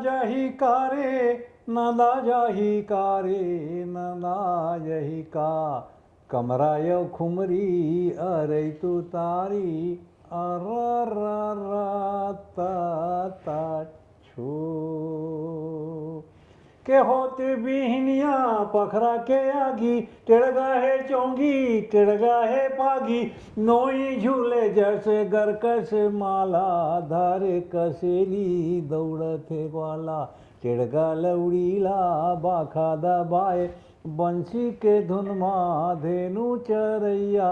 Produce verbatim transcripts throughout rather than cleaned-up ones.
जाही का रे, नंदा जाही का रे, नंदा जाही का। कमरा यव खुमरी अरई तुतारी, अररररततछो। के होत बिहनिया पखरा के आगी, टेड़गा हे चोंगी, टेड़गा हे पागी, नोई झूले जैसे गरकस माला, धारे कसेली दौड़त हे ग्वाला, टेड़गा लौड़ी ला बाखा दबाए, बंसी के धुन मा धेनु चरैया,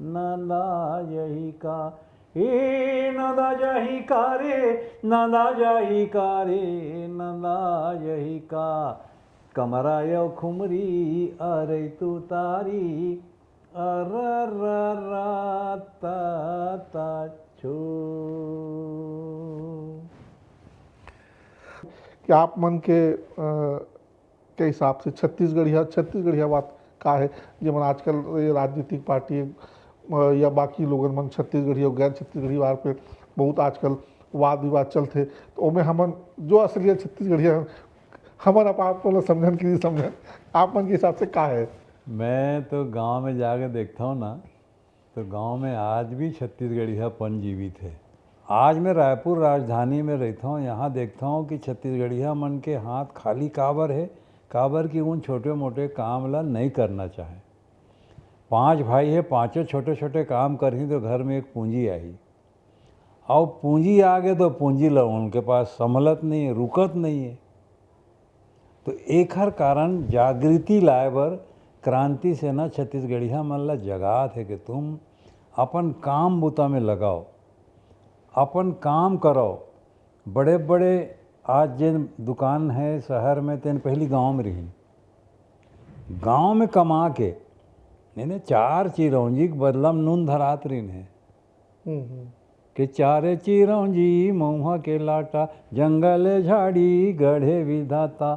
नंदा जाही का, ए नंदा जाही का रे, नंदा जाही का रे, नंदा जाही का। कमरा यव खुमरी अरई तुतारी, अरररततछो। कि आप मन के, अ, के हिसाब से छत्तीसगढ़िया, छत्तीसगढ़िया बात का है, जेमन आजकल ये राजनीतिक पार्टी, अ, या बाकी लोगन मन छत्तीसगढ़िया, गैर छत्तीसगढ़िया बारे पे बहुत आजकल वाद विवाद चलथे, तो ओमे हमन जो असलियत छत्तीसगढ़िया हन, हमन आप, आप मन समझन कि नहीं समझन, आप मन के हिसाब से का है? मैं तो गांव में जाके देखता हूँ ना, तो गांव में आज भी छत्तीसगढ़ियापन जीवित है। आज मैं रायपुर राजधानी में रहता हूँ, यहाँ देखता हूँ कि छत्तीसगढ़िया मन के हाथ खाली काबर है, काबर कि उन छोटे मोटे काम ला नहीं करना चाहे। पांच भाई है, पांचों छोटे छोटे काम करही तो घर में एक पूंजी आही। और पूंजी आ गए तो पूंजी ला उनके पास संभलत नहीं है, रुकत नहीं है। तो एखर कारण जागृति लाए बर क्रांति सेना छत्तीसगढ़िया मन ला जगात है कि तुम अपन काम बुता में लगाओ, अपन काम करो। बड़े बड़े आज जेन दुकान है शहर में, तेन पहली गांव में रही, गांव में कमा के, नहीं, नहीं, चार चिरौंजी के बदला में नून धरात रहिन है। हम्म, हम्म। के चारे चिरौंजी मऊहा के लाटा, जंगल झाड़ी गढ़े विधाता,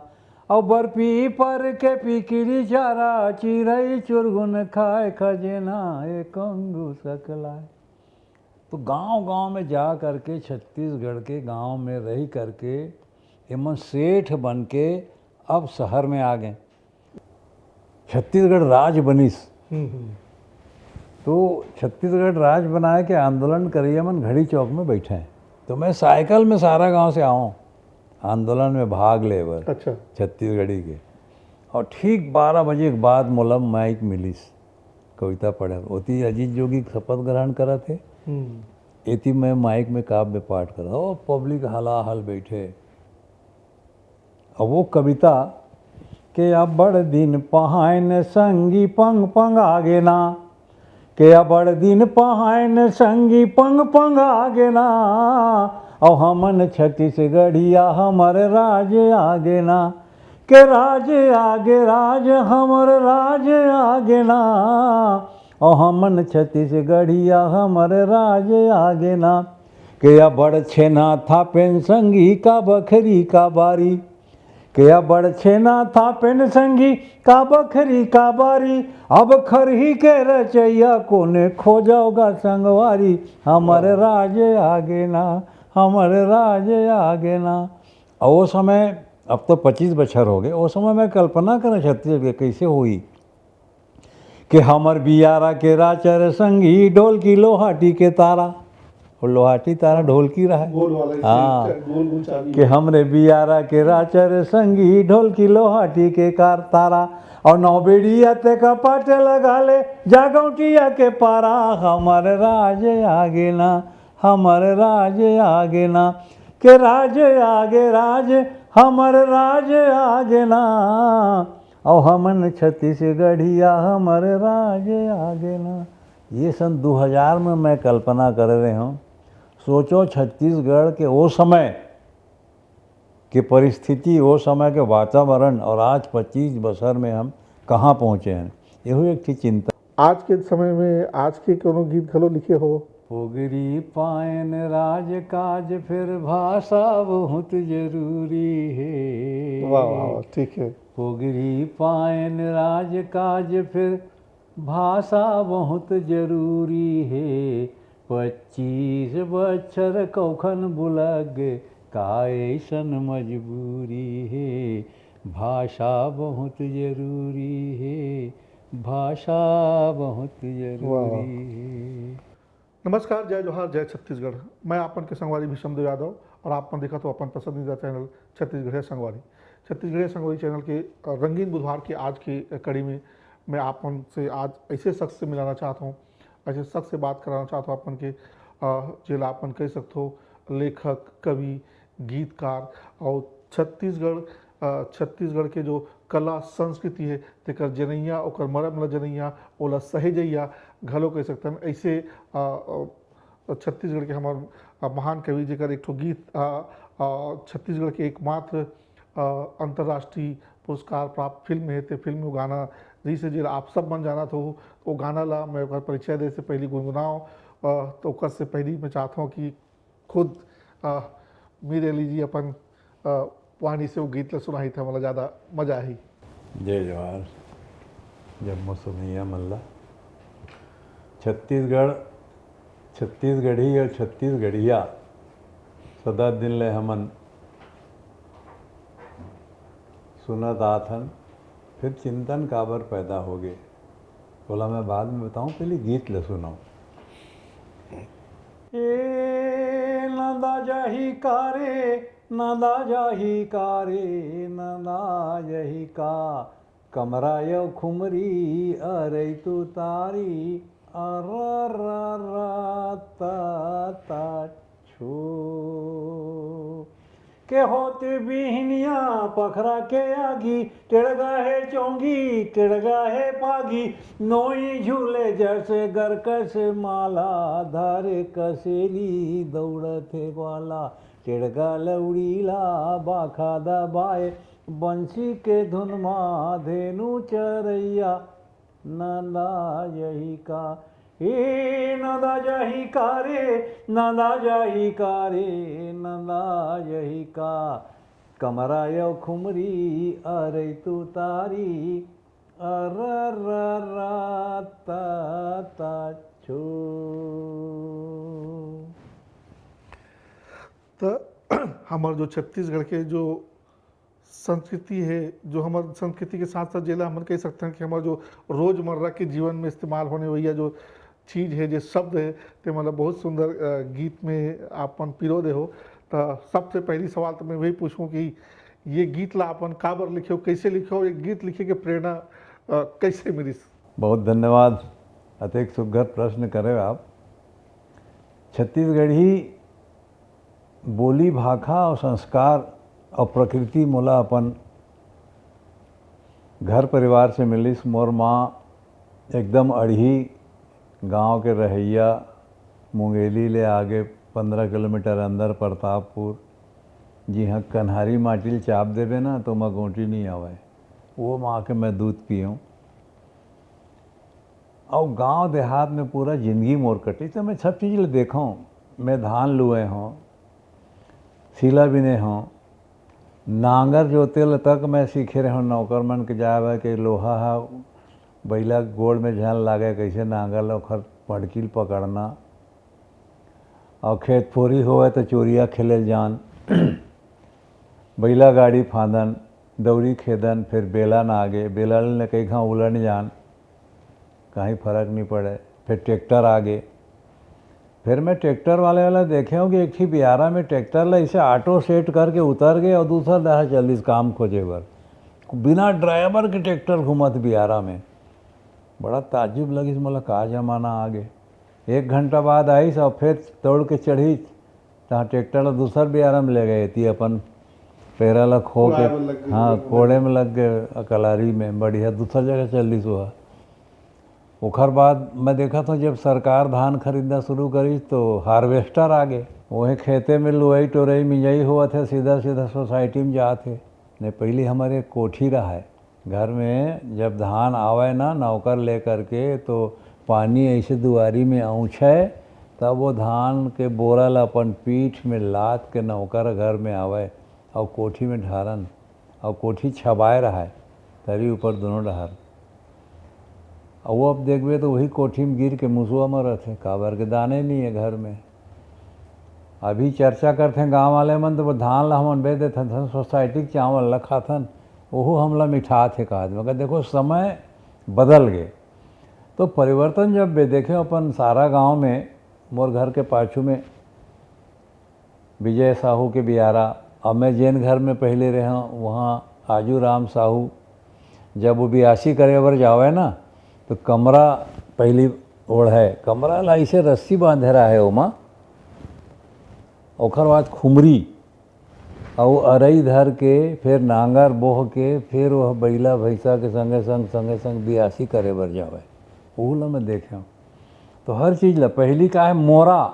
अउ बरपी पर के पिकरी चारा, चिरई चुरगुन खाए खजेना, एक अंगू सकलाए। तो गांव गांव में जा करके, छत्तीसगढ़ के गांव में रह करके एमन सेठ बन के अब शहर में आ गए। छत्तीसगढ़ राज बनिस। हम्म, हम्म। तो छत्तीसगढ़ राज बनाए के आंदोलन करैया मन घड़ी चौक में बैठे हैं। तो मैं साइकिल में सारा गांव से आऊँ आंदोलन में भाग ले बर, अच्छा। छत्तीसगढ़ी के। और ठीक बारह बजे के बाद मोला माइक मिलिस कविता पढ़े। ओती अजीत जोगी शपथ ग्रहण करत हे, हम्म। एती मैं माइक में काव्य पाठ करत। ओ, पब्लिक हलाहल बैठे। अब वो कविता के अब्बड़ दिन पहायन संगी पंग पंग आगे ना, के अब्बड़ दिन पहायन संगी पंग पंग आगे ना, अउ हमन छत्तीसगढ़िया हमर राज आगे ना, के राज आगे राज हमर राज आगे ना, अउ हमन छत्तीसगढ़िया हमर राज आगे ना, के अब्बड़ छेना थापेन संगी का बखरी का बारी, के अब्बड़ छेना थापेन संगी का बखरी का बारी, अब खरही के रचैया कोने खोजोगा संगवारी, हमर राज आगे ना, हमर राज आगे ना। और वो समय, अब तो पच्चीस बछर हो गए, वो समय मैं कल्पना करें छत्तीसगढ़ के कैसे हुई, कि हमर बियारा के राचर संगी ढोलकी लोहाटी के तारा, वो लोहाटी तारा ढोलकी रहा है। गोल वाला, हाँ। गोल गोल चाबी। कि हमरे बियारा के राचर संगी ढोलकी लोहाटी के कार तारा, और नौ बेड़िया ते का पाटे लगा ले जागौटिया के पारा, हमर राज आगे ना, हमर राज आगे ना, के राज आगे राज, हमर राज आगे ना, अउ हमन छत्तीसगढ़िया हमर राज आगे ना। ये सन दो हज़ार में मैं कल्पना कर रहे हूँ। सोचो छत्तीसगढ़ के वो समय के परिस्थिति, वो समय के वातावरण और आज पच्चीस बछर में हम कहाँ पहुँचे हैं, यही एक ठे चिंता। आज के समय में आज के कोनो गीत घलो लिखे हो? पोगरी पायन राजकाज फिर भाषा बहुत जरूरी है। वाह, वाह, वाह, ठीक है। पोगरी पायन राजकाज फिर भाषा बहुत जरूरी है। पच्चीस बछर कौखन बुलग का ऐसन मजबूरी हे, भाषा बहुत जरूरी हे, भाषा बहुत जरूरी हे। नमस्कार, जय जोहार, जय छत्तीसगढ़। मैं आपन के संगवारी भीषम देव यादव और आप मन देखत हो अपन पसंदीदा चैनल छत्तीसगढ़िया संगवारी। छत्तीसगढ़िया संगवारी चैनल के, अ, रंगीन बुधवार के आज के कड़ी में मैं आप मन से आज ऐसे शख्स से मिलाना चाहत हूँ, ऐसे शख्स से बात कराना चाहत हूँ आप मन के, अ, जेला आप मन कह सकत हो लेखक, कवि, गीतकार और छत्तीसगढ़, अ, छत्तीसगढ़ के जो कला संस्कृति है तेकर जनैया, ओकर मरम ल जनैया, ओला सहेजैया घलो कह सकथन। ऐसे, अ, अ, छत्तीसगढ़ के हमर, अ, महान कवि जेकर एक ठो गीत, अ, अ, छत्तीसगढ़ के एकमात्र, अ, अंतर्राष्ट्रीय पुरस्कार प्राप्त फिल्म हे, ते फिल्म में वो गाना रहिस हे, जेला आप सब मन जानत हो। वो गाना ला मैं ओकर परिचय दे से पहली गुनगुनाओ, अ, तो ओकर से पहली मैं चाहत हूँ कि खुद, अ, मीर अली जी अपन, अ, वाणी से वो गीत ला सुनाही, त हमला ज़्यादा मजा आही। जय जोहार, जम्मो सुनैया मन ला। छत्तीसगढ़, छत्तीसगढ़ी और छत्तीसगढ़िया सदा दिन ले हमन सुनत आत हन, फिर चिंतन काबर पैदा होगे, ओला मैं बाद में बताऊं, पहले गीत ल सुनाऊं। ए नंदा जाही का रे, नंदा जाही का रे, नंदा जाही का, कमरा यो खुमरी अरई तू तारी, अररररततछो। के होत बिहनिया पखरा के आगी, टेड़गा हे चोंगी, टेड़गा हे पागी, नोई झूले जैसे गरकस माला, धारे कसेली दौड़त हे ग्वाला, टेड़गा लौड़ी ला बाखा दबाए, बंसी के धुन मा धेनु चरैया, नंदा यही का, ए नंदा जाही का रे, नंदा जाही का रे, नंदा यही का, कमरा यो खुमरी अरई तू तारी, अरररततछो। त हमर जो छत्तीसगढ़ के जो संस्कृति हे, जो हमर संस्कृति के साथ साथ जेला हमन कह सकथन कि हमर जो रोजमर्रा के जीवन में इस्तेमाल होने वाला जो चीज हे, जे शब्द हे, ते मतलब बहुत सुंदर, अ, गीत में आपन पिरो दे हो। त सबसे पहली सवाल तो मैं वही पूछूं कि ये गीत ला आपन काबर लिखे हो, कैसे लिखे हो, ये गीत लिखे के प्रेरणा, अ, कैसे मिलिस? बहुत धन्यवाद, अतेक सुघर प्रश्न करे आप। छत्तीसगढ़ी बोली भाखा और संस्कार और प्रकृति मोला अपन घर परिवार से मिलिस। मोर माँ एकदम अड़ही गांव के रहैया, मुंगेली ले आगे पंद्रह किलोमीटर अंदर प्रतापपुर, जिहाँ कन्हारी माटी ल चाप देबे ना तो ओमा गोंटी नहीं आवय, वो माँ के मैं दूध पीऊँ। और गांव देहात में पूरा जिंदगी मोर कटी, तो मैं सब चीज ले देखूँ। मैं धान लुए हों, सीला बिने हों, नांगर जोते ल तक मैं सीखे रहे हों। नौकर मन के जाए भाई के लोहा हा बैला गोड़ में झन लागे, कैसे नांगर ल ओखर पड़की ल पकड़ना, और खेत फोरी होवे तो चोरिया खेले ल जान। बैला गाड़ी फांदन, दौरी खेदन, फिर बेलन आगे, बेलन ले कई घाव उलन जान, कहीं फर्क नहीं पड़े। फिर ट्रैक्टर आगे, फिर मैं ट्रैक्टर वाले वाला देखे हूँ कि एक ही बियारा में ट्रैक्टर ला इसे ऑटो सेट करके उतर गए और दूसरा दहा चल दिस काम खोजे बर। बिना ड्राइवर के ट्रैक्टर घूमत बियारा में। बड़ा ताज्जुब लगिस मोला, का जमाना आ गे। एक घंटा बाद आइस और फिर दौड़ के चढ़िस, तहाँ ट्रैक्टर ला दूसर बियारा में ले गए थी अपन पैरा ला खो के। हाँ, कोड़े में लग गए अकलारी में, बढ़िया दूसर जगह चल दिस हुआ। ओखर बाद मैं देखा था, जब सरकार धान खरीदना शुरू करी तो हार्वेस्टर आ गए। वही खेते में लुआई टोरई मिंजाई हुआ था, सीधा सीधा सोसाइटी में जात है। नहीं, पहले हमारे कोठी रहा है, घर में जब धान आवे ना नौकर लेकर के, तो पानी ऐसे दुआरी में औंछे, तब वो धान के बोरा ला अपन पीठ में लाद के नौकर घर में आवे और कोठी में ढारन, और कोठी छबाए रहा है तरी ऊपर दोनों डहर। और वो अब देखबे तो वही कोठी में गिर के मुसुआ मरत है, काबर के दाने नहीं है घर में। अभी चर्चा करथे गांव वाले मन, तो वो धान ला हमन बेच देथन, सोसाइटी के चावल ला खाथन, ओहू हमला मिठाथे, कहा। मगर देखो, समय बदल गए। तो परिवर्तन जब बे-, देखे अपन सारा गांव में, मोर घर के पाछू में विजय साहू के बियारा, अब मैं जेन घर में पहले रहे हूँ, वहाँ आजू राम साहू, जब वो बियासी करे बर जावे ना, तो कमरा पहली ओढ़े, कमरा ला ऐसे रस्सी बांधे रहे ओमा, ओकर बाद खुमरी, अउ अरई धर के, फिर नांगर बोह के, फिर वह बैला भैंसा के संगे संग, संगे संग बियासी करे बर जावे। ओहू ला मैं देखे हूँ। तो हर चीज ला, पहली का है मोरा,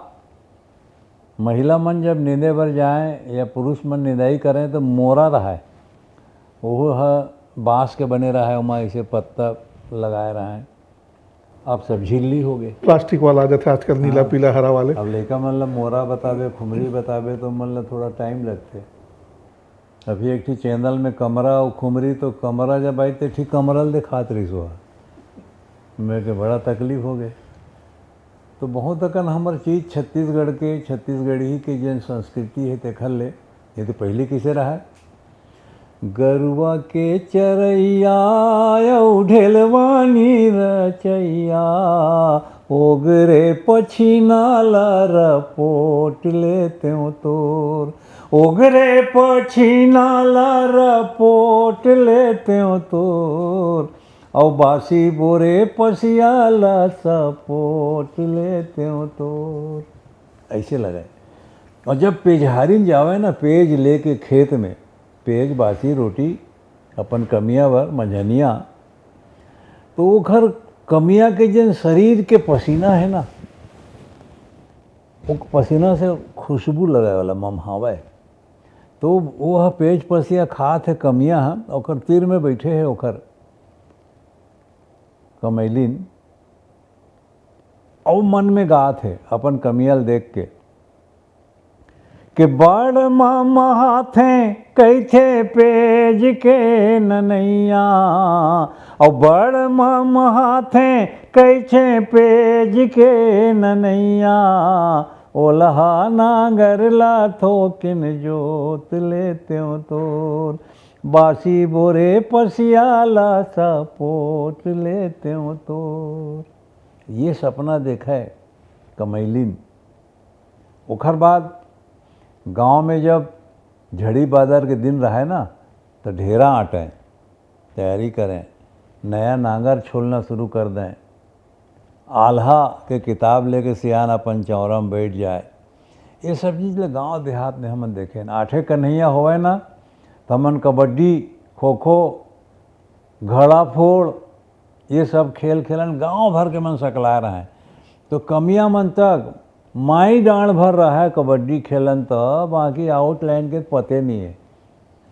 महिला मन जब नींदे बर जाए या पुरुष मन निंदाई करें तो मोरा रहे, ओहू ह बांस के बने रहे, ओमा ऐसे पत्ता लगाए रहे। अब सब झिल्ली हो गए। प्लास्टिक वाला आ जाथे आजकल, नीला हाँ। पीला हरा वाले। अब लइका मन ला मोरा बताबे, खुमरी बताबे, तो मन ला थोड़ा टाइम लगथे। अभी एक ठी चैनल में कमरा अउ खुमरी, तो कमरा जब आई, तो एक ठी कमरा ल दिखात रहिस ओहा। मैं के बड़ा तकलीफ हो गए। तो बहुत अकन हमर चीज छत्तीसगढ़ के, छत्तीसगढ़ी के जेन संस्कृति है, तेखर ले, ये तो पहले कैसे रहा है? गरुआ के चरैया अउ ढेलवानी रचैया, ओगरे पछिना ला रपोट लेतेव तोर, ओगरे पछिना ला रपोट लेतेव तोर, अउ बासी बोरे पसिया ला सपोट लेतेव तोर। ऐसे लगे। और जब पेजहारिन जावे ना, पेज लेके खेत में, पेज बासी रोटी अपन कमिया बर मंझनिया, तो ओखर कमिया के जेन शरीर के पसीना है ना, वो पसीना से खुशबू लगे वाला ममहावे। तो वो ह पेज पसिया खात है कमिया ह, ओकर तीर में बैठे है ओकर कमैलिन, अउ मन में गात हे अपन कमिया ल देख के, के बड़ ममहाथे कहिथे पेज के ननैया, अउ बड़ ममहाथे कहिथे पेज के ननैया, ओलहा नांगर ला थोकिन जोत लेतेव तोर, बासी बोरे पसिया ला सपोट लेतेव तोर। ये सपना देखे कमैलिन। ओखर बाद गांव में जब झड़ी बादर के दिन रहे ना, तो ढेरा आटे, तैयारी करें, नया नांगर छोलना शुरू कर दें, आल्हा के किताब लेके सियान अपन चौरा में बैठ जाए। ये सब चीज ले गांव देहात में हमन देखे न। आठे कन्हैया होवे ना, तो हमन कबड्डी, खो खो, घड़ा फोड़, ये सब खेल खेलन, गांव भर के मन सकलाए रहे। तो कमिया मन तक माई डांड भर रहे कबड्डी खेलन, तो बाकी आउटलाइन के पते नहीं है,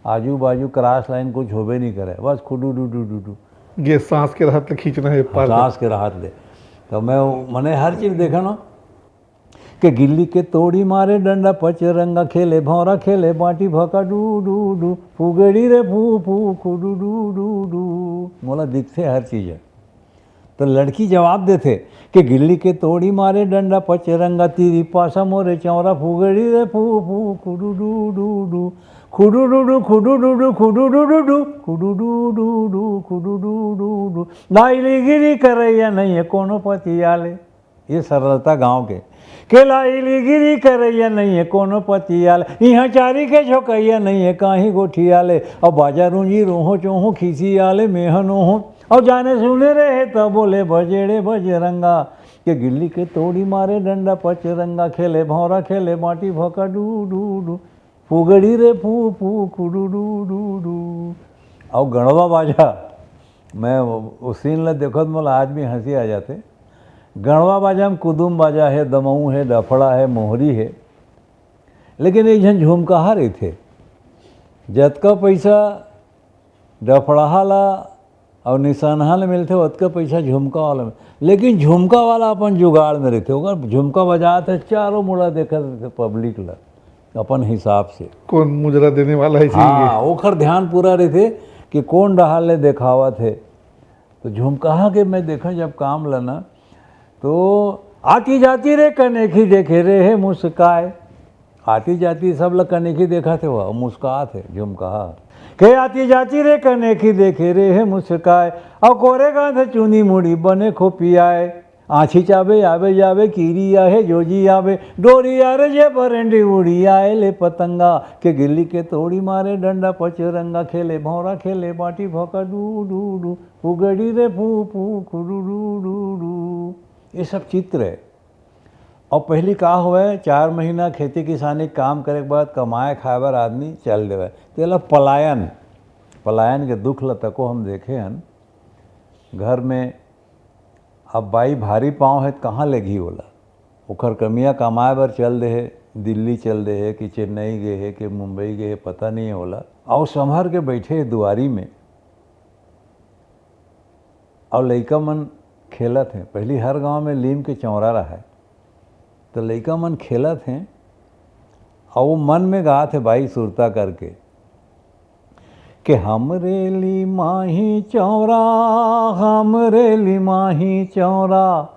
आजू बाजू क्रॉस लाइन कुछ होबे नहीं करे, बस खुडू डू डू डू डू। ये सांस के राहत ले खींचना है पार कर। सांस के राहत ले। तो मैं मने हर चीज देखा ना, के गिल्ली के तोड़ी मारे डंडा पचरंगा, खेले भौरा खेले बांटी भका डू डू डू, फुगड़ी रे फू फू खुडू डू डू डू। मोला दिखथे हर चीज है। तो लड़की जवाब देथे के गिल्ली के तोड़ी मारे डंडा पचरंगा, तीरी पासा मोरे चौरा फुगड़ी रे फू फू खुडू डू डू डू, खुडू डू डू खुडू डू डू खुडू डू डू डू, खुडू डू डू डू खुडू डू डू डू। लाइली गिरी करैया नहीं है कोनो पतियाले। ये सरलता गांव के। के लाइली गिरी करैया नहीं है कोनो पतियाले, इहाँ चारी के झोकैया नहीं है काहीं गोठियाले। अब बाजा रूंजी रोहो चोहो खीसी आले मेहनो हो, अब जाने सुने रहे तब बोले बजेड़े बजरंगा, के गिल्ली के तोड़ी मारे डंडा पचरंगा, खेले भौरा खेले बांटी भका डू डू डू, फुगड़ी रे फू फू खुडू डू डू डू। अउ गणवा बाजा, मैं वो सीन ला देखत मोला आज भी हंसी आ जाथे। गणवा बाजा में कुदुम बाजा है, दमऊ है, डफड़ा है, मोहरी है, लेकिन एक झन झुमकाहा रहिथे। जतका पैसा डफड़ाहा ला अउ निशानहा ले मिलथे, ओतका पैसा झुमका वाला में। लेकिन झुमका वाला अपन जुगाड़ में रहिथे, ओकर झुमका बजात हे, चारों मुड़ा देखत रहिथे पब्लिक ला अपन हिसाब से। कौन मुजरा देने वाला है, इसीलिए। हाँ, ओकर ध्यान पूरा रहिथे कि कौन डहार ले देखावत हे। तो झुमकाहा के मैं देखा जब काम लना, तो आती जाती रे कनेखी देखे रे हे मुस्काए। आती जाती सब ल कनेखी देखत हे, वो मुस्कात हे झुमका। के आती जाती रे कनेखी देखे रे हे मुस्काए, अउ कोरे गांठ चुनी मुड़ी बने खोपियाए। आछी चाबे आबे जाबे, कीरी आहे जोजी आबे, डोरी आरे जे बरेंडी उड़ी आए ले पतंगा, के गिल्ली के तोड़ी मारे डंडा पचरंगा, खेले भौरा खेले बाटी भौका डू डू डू, फुगड़ी रे फू फू खुडू डू डू डू। ये सब चित्र है। और पहली का होवे, चार महीना खेती किसानी के काम करे के बाद कमाए खाए बर आदमी चल देवे, तेला पलायन, पलायन के दुख ल तको हम देखे हन। घर में अब बाई भारी पाँव है, त कहाँ लेगही ओला? ओखर कमिया कमाए बर चल दे हे, दिल्ली चल दे हे कि चेन्नई गे हे कि मुंबई गे हे, पता नहीं हे ओला। अउ संभर के बैठे हे दुआरी में, अउ लइका मन खेलत हे। पहली हर गांव में लीम के चौरा रहे, तो लइका मन खेलत हे, अउ वो मन में गात हे बाई सुरता करके, के हमरे ली माही चौरा, हमरे ली माही चौरा,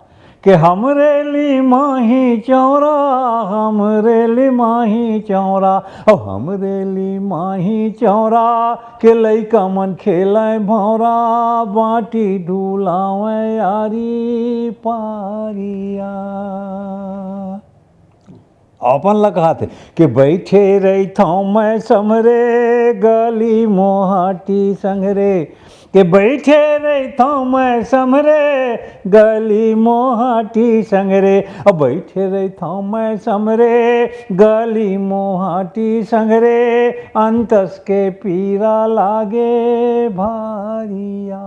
के हमरे ली माही चौरा, हमरे ली माही चौरा, ओ हमरे ली माही चौरा, के लइका मन खेलय भौरा, बाटी डुलावय आरी पारिया। अपन ला कहाथे कि बैठे रहिथौं मैं समरे, गली मोहाटी संघरे, कि बैठे रहिथौं मैं समरे, गली मोहाटी संघरे, अब बैठे रहिथौं मैं समरे, गली मोहाटी संघरे, अंतस के पीरा लागे भारिया,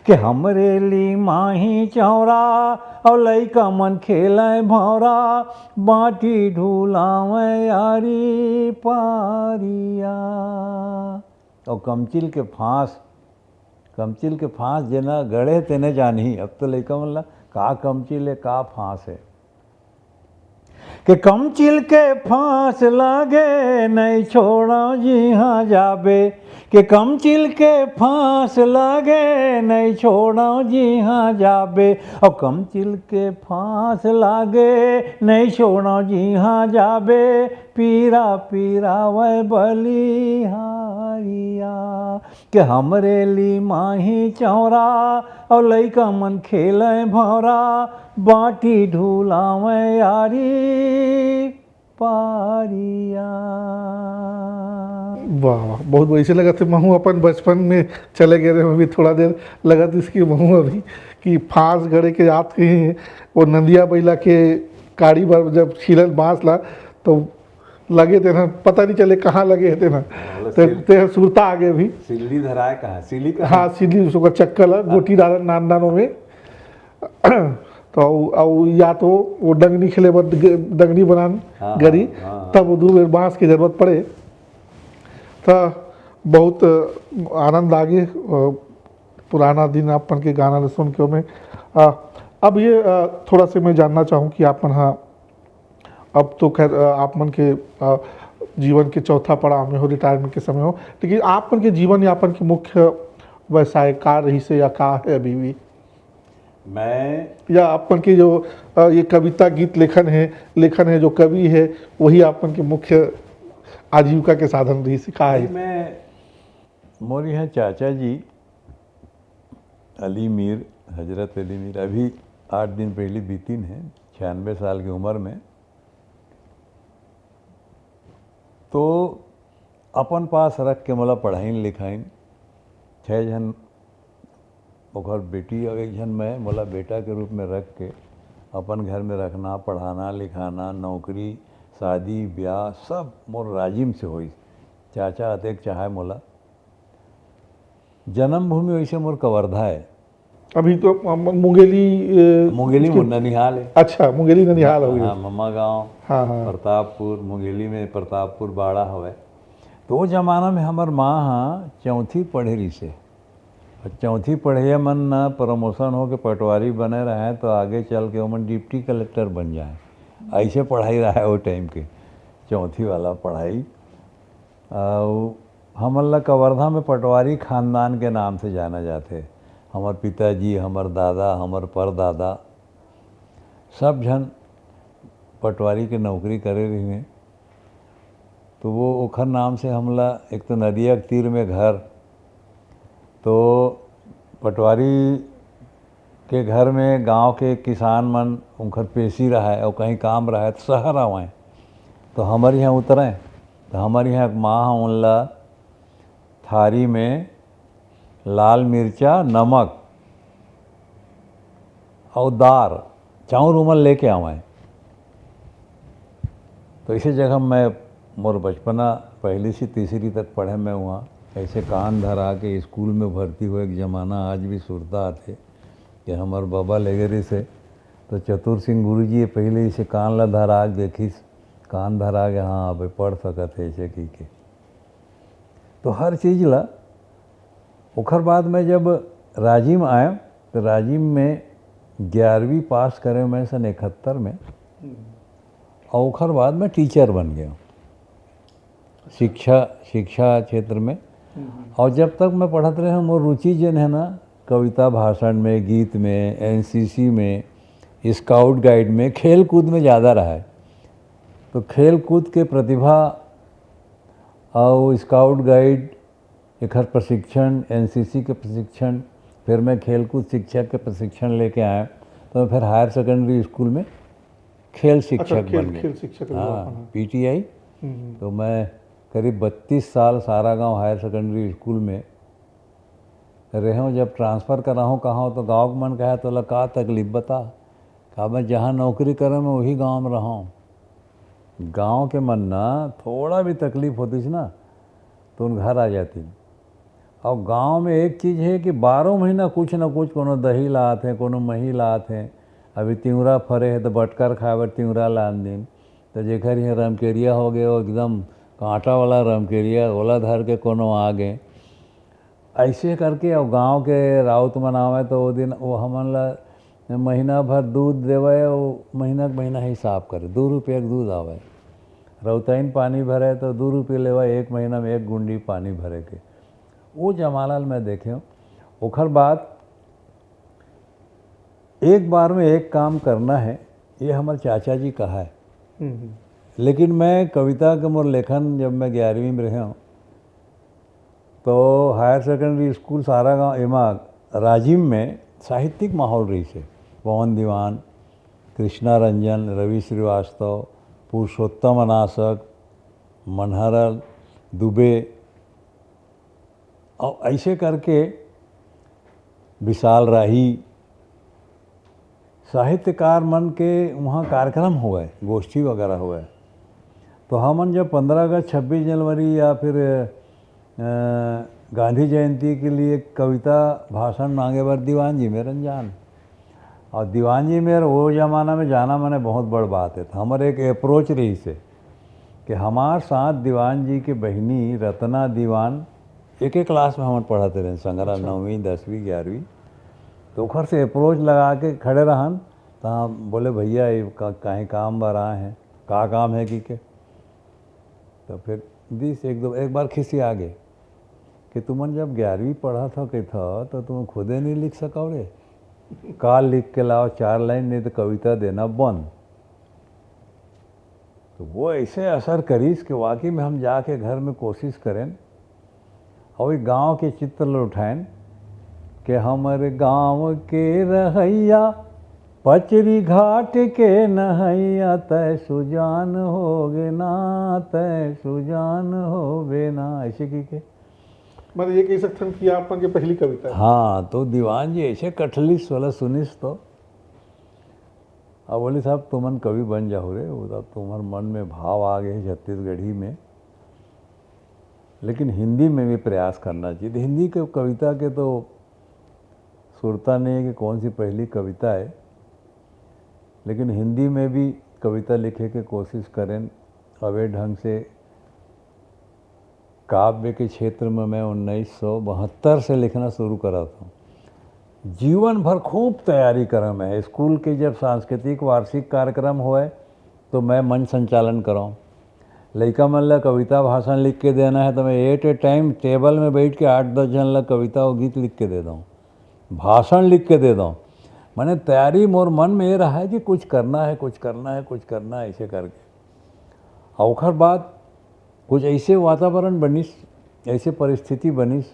कि हमरे ली माही चौरा, अउ लइका मन खेलय भौरा, बाटी ढुलावय आरी पारिया। अउ कमचिल के फांस, कमचिल के फांस जेना गड़े तेने जानही। अब तो लइका मन ला का कमचिल हे, का फांस हे। के कमचिल के फांस लागे, नहीं छोड़व जिहां जाबे, के कमचिल के फांस लागे, नहीं छोड़व जिहां जाबे, अउ कमचिल के फांस लागे, नहीं छोड़व जिहां जाबे, पीरा पीरावय बलिहारिया, के हमरे ली माही चौरा, अउ लइका मन खेलय भौरा, बाटी ढुलावय आरी पारिया। वाह, वाह, बहुत बढ़िया। अइसे लगत हे, महूँ अपन बचपन में चले गए रहे, अभी थोड़ा देर लगत इसकी महूँ अभी, कि फांस गड़े के याद कहीं, वो नंदिया बइला के काड़ी बर जब छीलन बांस ला, तो लगे तेन ह, पता नहीं चले कहाँ लगे हे तेन ह। हाँ, ते, सिल- ते ह सुरता आगे अभी। सिल्ली धराए कहाँ? सिल्ली कहाँ? हाँ, सिल्ली, उसको चक्कर ला, हाँ। गोटी डालन नान नान ओमे। तो अउ, अउ या तो वो डंगनी खेले बर ग-, डंगनी बनान हाँ, गरी, हाँ, हाँ। तब वो दू बेर बांस की जरूरत पड़े। तो बहुत आनंद आगे, अ, पुराना दिन आपन के गाना ल सुन के ओमे। अ, अब ये, अ, थोड़ा से मैं जानना चाहूँ कि आपन हा अब तो खैर, अ, आप मन के, अ, जीवन के चौथा पड़ाव में हो, रिटायरमेंट के समय हो, लेकिन आप मन के जीवन यापन के मुख्य व्यवसाय का रहिस हे या का हे अभी भी? मैं या आप मन के जो, अ, ये कविता, गीत लेखन हे, लेखन हे, जो कवि हे, वही आप मन के मुख्य आजीविका के साधन रहिस हे, का हे? नहीं, मैं, मोर यहाँ चाचा जी अली मीर, हजरत अली मीर, अभी आठ दिन पहली बीतिन हे, छियानवे साल की उम्र में। तो अपन पास रख के मोला पढ़ाइन लिखाइन। छः झन ओकर बेटी अउ एक झन मैं, मोला बेटा के रूप में रख के अपन घर में रखना, पढ़ाना, लिखाना, नौकरी, शादी, ब्याह सब मोर राजिम से होइस। चाचा अतेक चाहे मोला। जन्मभूमि वैसे मोर कवर्धा हे। अभी तो म-, म-, मुंगेली, अ, मुंगेली इसके ननिहाल हे। अच्छा, मुंगेली ननिहाल हो गई। हाँ, ममा गाँव, हाँ, हाँ। प्रतापपुर, मुंगेली में प्रतापपुर बाड़ा हवय। तो वो जमाना में हमर माँ हा चौथी पढ़े रहिस हे। अउ चौथी पढ़े मन न promotion होके पटवारी बने रहे, तो आगे चल के ओमन डिप्टी कलेक्टर बन जाए। ऐसे पढ़ाई रहा है वो टाइम के, चौथी वाला पढ़ाई। अउ हमन ला कवर्धा में पटवारी खानदान के नाम से जाना जाथे। हमर पिताजी, हमर दादा, हमर परदादा, सब झन पटवारी के नौकरी करे रहिन। तो वो ओखर नाम से हमला, एक तो नदिया के तीर में घर, तो पटवारी के घर में गांव के किसान मन उनकर पेशी रहय और कहीं काम रहय तो शहर आवय, तो हमर यहाँ उतरय। तो हमर यहाँ एक माँ ह उनला थारी में लाल मिर्चा, नमक और दार, चाउर उमन लेके आवय। तो इसे जगह मैं, मोर बचपना, पहली से तीसरी तक पढ़े मैं वहाँ। ऐसे कान धरा के स्कूल में भर्ती हुए एक जमाना आज भी सुरता आथे कि हमर बाबा ले गे रिहिसे। तो चतुर सिंह गुरु जी पहले इसे कान ला धरा के देखिस, कान धरा के, "हाँ, अबे पढ़ सकत हे," ऐसे कहि के। तो हर चीज ला, ओखर बाद मैं जब राजिम आया, तो राजिम में ग्यारहवीं पास करे मैं सन इकहत्तर में, हम्म। और ओखर बाद मैं टीचर बन गया शिक्षा, शिक्षा क्षेत्र में। हम्म। और जब तक मैं पढ़त रहे, मोर रुचि जेन है ना, कविता, भाषण में, गीत में, एनसीसी में, स्काउट गाइड में, खेल कूद में ज़्यादा रहा है। तो खेल कूद के प्रतिभा और स्काउट गाइड, एखर प्रशिक्षण, एनसीसी के प्रशिक्षण, फिर मैं खेल कूद शिक्षक के प्रशिक्षण लेके आया, तो मैं फिर हायर सेकेंडरी स्कूल में खेल अच्छा, शिक्षक खेल, बन गया। खेल शिक्षक रहे हाँ, अपन, हाँ। पीटीआई। हम्म। तो मैं करीब बत्तीस साल सारा गांव हायर सेकेंडरी स्कूल में रहे हूँ। जब ट्रांसफ़र करा हूँ कहा हूँ, तो गांव के मन कहे, "तोला का तकलीफ बता?" कहा, "मैं जहाँ नौकरी करूँ, मैं वही गांव में रहा हूँ।" गांव के मन ना थोड़ा भी तकलीफ होतीस ना, तो उन घर आ जाती। और गांव में एक चीज है कि बारह महीना कुछ ना कुछ, कोनो दही लात है, कोनो मही लात है। अभी तिवरा फरे है, तो बटकर खाए बर तिवरा लान दिन। तो जेकर यहाँ रमकेरिया हो गए, वो एकदम कांटा वाला रमकेरिया, ओला धर के कोनो आ गए। ऐसे करके, और गांव के राउत मन आवे, तो वो दिन वो हमन ला महीना भर दूध देवे, वो महीना के महीना हिसाब करे, दू रुपया के दूध आवे। रौतइन पानी भरे, तो दू रुपये लेवे एक महीना में एक गुंडी पानी भरे के। वो जमाना ल मैं देखे हूँ। ओखर बाद एक बार में एक काम करना है, ये हमर चाचा जी कहा है। हम्म, हम्म। लेकिन मैं कविता के, मोर लेखन, जब मैं ग्यारहवीं में रहे हूँ, तो हायर सेकेंडरी स्कूल सारा गांव एमा राजिम में साहित्यिक माहौल रहिसे। पवन दीवान, कृष्णा रंजन, रवि श्रीवास्तव, पुरुषोत्तम अनासक, मनहरलाल दुबे, और ऐसे करके विशाल राही, साहित्यकार मन के वहाँ कार्यक्रम होवय, गोष्ठी वगैरह होवय। तो हमन जब पन्द्रह अगस्त, छब्बीस जनवरी या फिर, अ, गांधी जयंती के लिए कविता भाषण मांगे बर दीवान जी में रन जान। और दीवान जी में वो जमाना में जाना माने बहुत बड़ बात है। तो हमर एक अप्रोच रहिसे कि हमार साथ दीवान जी के बहिनी रतना दीवान एक एक क्लास में हमन पढ़त रहेन, संगरा अच्छा। नौवीं, दसवीं, ग्यारहवीं। तो ओखर से अप्रोच लगा के खड़े रहन, तो बोले, "भैया, ये का-, काहे काम बर आए हैं, का काम है?" कि के। तो फिर दिस एक दो, एक बार खिसिया गे कि तुमन जब ग्यारहवीं पढ़त हो, कहत हो, तो तुम खुदे नहीं लिख सकव रे, का लिख के लाओ चार लाइन, नहीं तो कविता देना बंद। तो वो ऐसे असर करिस कि वाकई में हम जाके घर में कोशिश करेन और एक गांव के चित्र ल उठाएन कि हमर गांव के रहैया, पचरी घाट के नहैया, तय सुजान होगे ना, तय सुजान होगे ना, ऐसे कहि के। मतलब ये कहि सकथन कि आप मन के पहली कविता है। हाँ, तो दीवान जी ऐसे कठलिस वाला सुनिस तो। अब बोले, "साहब, तुमन कवि बन जाओ रे, वो तो तुम्हारे मन में भाव आ गए छत्तीसगढ़ी में।" लेकिन हिंदी में भी प्रयास करना चाहिए। तो हिंदी के कविता के तो सुरता नहीं है कि कौन सी पहली कविता है, लेकिन हिंदी में भी कविता लिखे के कोशिश करें। अब ये ढंग से काव्य के क्षेत्र में मैं उन्नीस सौ बहत्तर से लिखना शुरू करा था। जीवन भर खूब तैयारी करा मैं। स्कूल के जब सांस्कृतिक वार्षिक कार्यक्रम होए, तो मैं मंच संचालन कराऊँ। लइका मन ला कविता भाषण लिख के देना है, तो मैं एट ए टाइम टेबल में बैठ के आठ दस झन ला कविता और गीत लिख के दे दूँ, भाषण लिख के दे दूँ। मैंने तैयारी, मोर मन में ये रहा है कि कुछ करना है, कुछ करना है, कुछ करना है, ऐसे करके। और ओखर बाद कुछ ऐसे वातावरण बनिस, ऐसे परिस्थिति बनिस।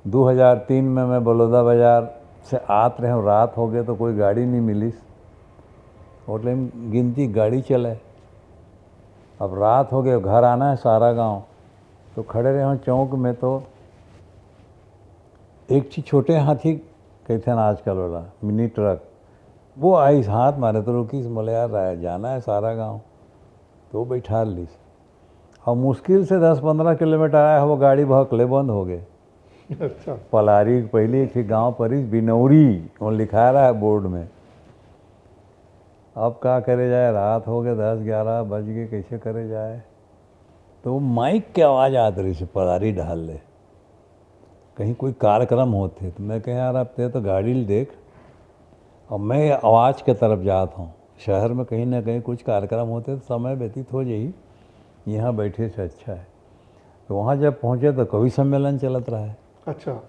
दो हज़ार तीन में मैं बलौदा बाजार से आत रहे हूँ, रात हो गए तो कोई गाड़ी नहीं मिलिस। होटल में गिनती गाड़ी चले। अब रात हो गए, घर आना है सारा गांव। तो खड़े रहे हूँ चौक में, तो एक ठी छोटे हाथी कहते हैं आजकल वाला मिनी ट्रक, वो आइस हाथ मारे तो रुकिस, बोले, "यार, जाना है सारा गांव।" तो वो बैठा लीस। और मुश्किल से दस पन्द्रह किलोमीटर आया, वो गाड़ी भकले बंद हो गए। अच्छा। पलारी के पहले एक ठी गांव परिस बिनौरी, वो लिखा रहा है बोर्ड में। अब का करे जाए, रात हो गए, दस ग्यारह बज गए, कैसे करे जाए? तो माइक के आवाज़ आत रहिस पलारी डहर ले, कहीं कोई कार्यक्रम होथे। तो मैं कहे, "यार, अब ते तो गाड़ी ल देख, और मैं आवाज़ के तरफ जात हूँ। शहर में कहीं ना कहीं कुछ कार्यक्रम होथे तो समय व्यतीत हो जाही, यहाँ बैठे से अच्छा है।" तो वहाँ जब पहुँचे तो कवि सम्मेलन चलत रहा है। अच्छा।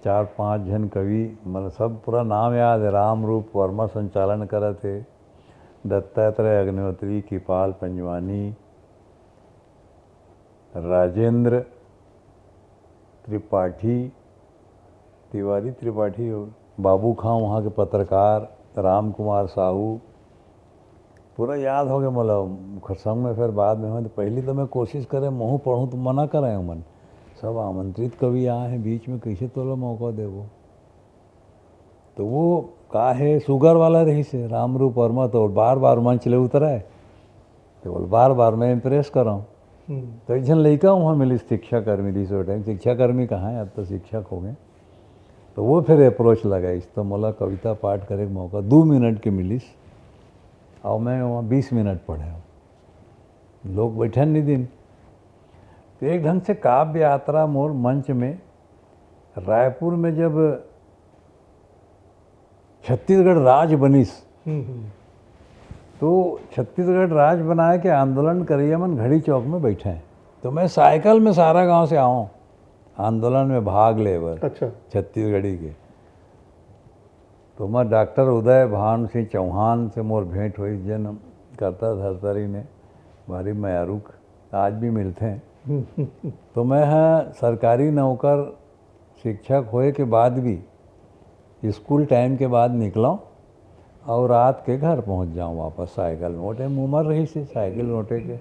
चार पांच झन कवि, मतलब, सब पूरा नाम याद है, राम रूप वर्मा संचालन करत हे, दत्तात्रेय अग्निहोत्री, कृपाल पंजवानी, राजेंद्र त्रिपाठी, तिवारी त्रिपाठी, बाबू खां वहाँ के पत्रकार, राम कुमार साहू, पूरा याद हो गया मोला। ओकर संग में फिर बाद में हो, तो पहली तो मैं कोशिश करे, महूँ पढ़ूँ, तो मना करे उमन, "सब आमंत्रित कवि आए हैं, बीच में कैसे तोला मौका देबो?" तो वो का है, शुगर वाला रहिस हे राम रूप वर्मा, तो बार बार मंच ले उतरा है, तो बोले, "बार बार मैं इम्प्रेस कराऊँ।" हम्म। तो एक झन लइका वहाँ मिलिस, शिक्षाकर्मी रहिस ओ टाइम, शिक्षाकर्मी कहाँ है, अब तो शिक्षक हो गए। तो वो फिर अप्रोच लगाइस, तो मोला कविता पाठ करे के मौका दो मिनट के मिलिस, और मैं वहाँ बीस मिनट पढ़े हूँ। लोग बैठन नहीं दिन। तो एक ढंग से काव्य यात्रा मोर मंच में, रायपुर में जब छत्तीसगढ़ राज बनिस, हम्म, हम्म। तो छत्तीसगढ़ राज बनाए के आंदोलन करैया मन घड़ी चौक में बैठे हैं। तो मैं साइकिल में सारा गांव से आऊँ आंदोलन में भाग ले बर, अच्छा। छत्तीसगढ़ी के। तो मैं डॉक्टर उदय भान सिंह चौहान से मोर भेंट हुई, जेन करता धरता रहिन हे, भारी मयारुक, आज भी मिलते हैं। तो मैं ह सरकारी नौकर, शिक्षक होए के बाद भी स्कूल टाइम के बाद निकलूँ और रात के घर पहुँच जाऊँ वापस साइकिल में। वो टाइम उमर रहिस हे साइकिल नोटे के।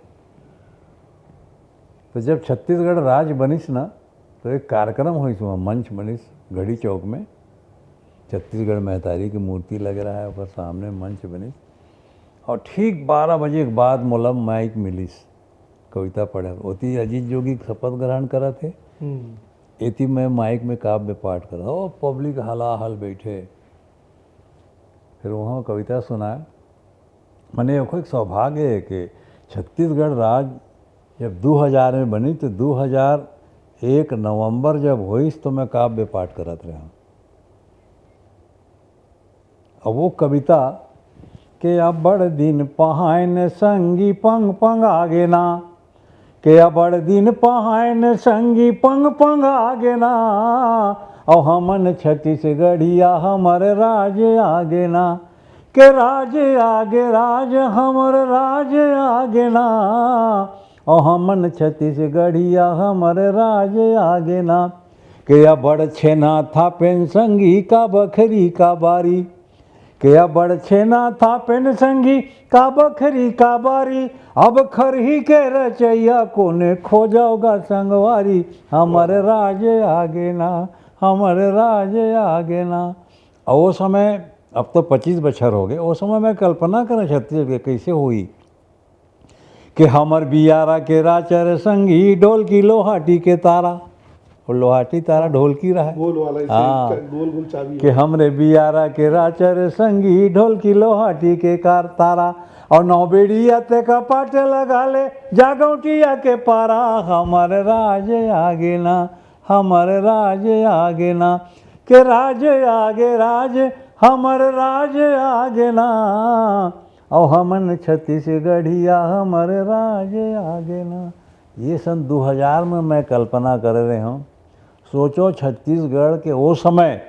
तो जब छत्तीसगढ़ राज बनिस ना, तो एक कार्यक्रम होइस वहाँ, मंच बनिस घड़ी चौक में। छत्तीसगढ़ महतारी की मूर्ति लग रहा है, ओकर सामने मंच बनिस। और ठीक बारह बजे के बाद मोला माइक मिलिस कविता पढ़े। ओती अजीत जोगी शपथ ग्रहण करत हे, हम्म। एती मैं माइक में काव्य पाठ करत। ओ, पब्लिक हलाहल बैठे। फिर वहाँ कविता सुनाए। मने एको एक सौभाग्य है कि छत्तीसगढ़ राज जब दो हज़ार में बनी, तो दो हज़ार एक नवंबर जब होइस, तो मैं काव्य पाठ करत रहा। अब वो कविता के, "अब्बड़ दिन पहायन संगी पंग पंग आगे ना, के अब्बड़ दिन पहायन संगी पंग पंग आगे ना, अउ हमन छत्तीसगढ़िया हमर राज आगे ना, के राज आगे राज हमर राज आगे ना, अउ हमन छत्तीसगढ़िया हमर राज आगे ना, के अब्बड़ छेना थापेन संगी का बखरी का बारी, के अब्बड़ छेना थापेन संगी का बखरी का बारी, अब खरही के रचैया कोने खोजव गा संगवारी, हमर राज आगे ना, हमर राज आगे ना।" और वो समय, अब तो पच्चीस बछर हो गए, वो समय मैं कल्पना करें छत्तीसगढ़ के कैसे हुई कि हमर बियारा के राचर संगी ढोलकी लोहाटी के तारा, वो लोहाटी तारा ढोलकी रहा है। गोल वाला, ऐसे हाँ। चा-, गोल गोल चाबी कि है। हमरे बियारा के राचर संगी ढोलकी लोहाटी के कार तारा, और नौ बेड़िया ते का पाटे लगा ले जागौटिया के पारा, हमर राज आगे ना, हमर राज आगे ना, के राज आगे राज, हमर राज आगे ना, अउ हमन छत्तीसगढ़िया हमर राज आगे ना। ये सन दो हज़ार में मैं कल्पना कर रहे हूँ। सोचो छत्तीसगढ़ के वो समय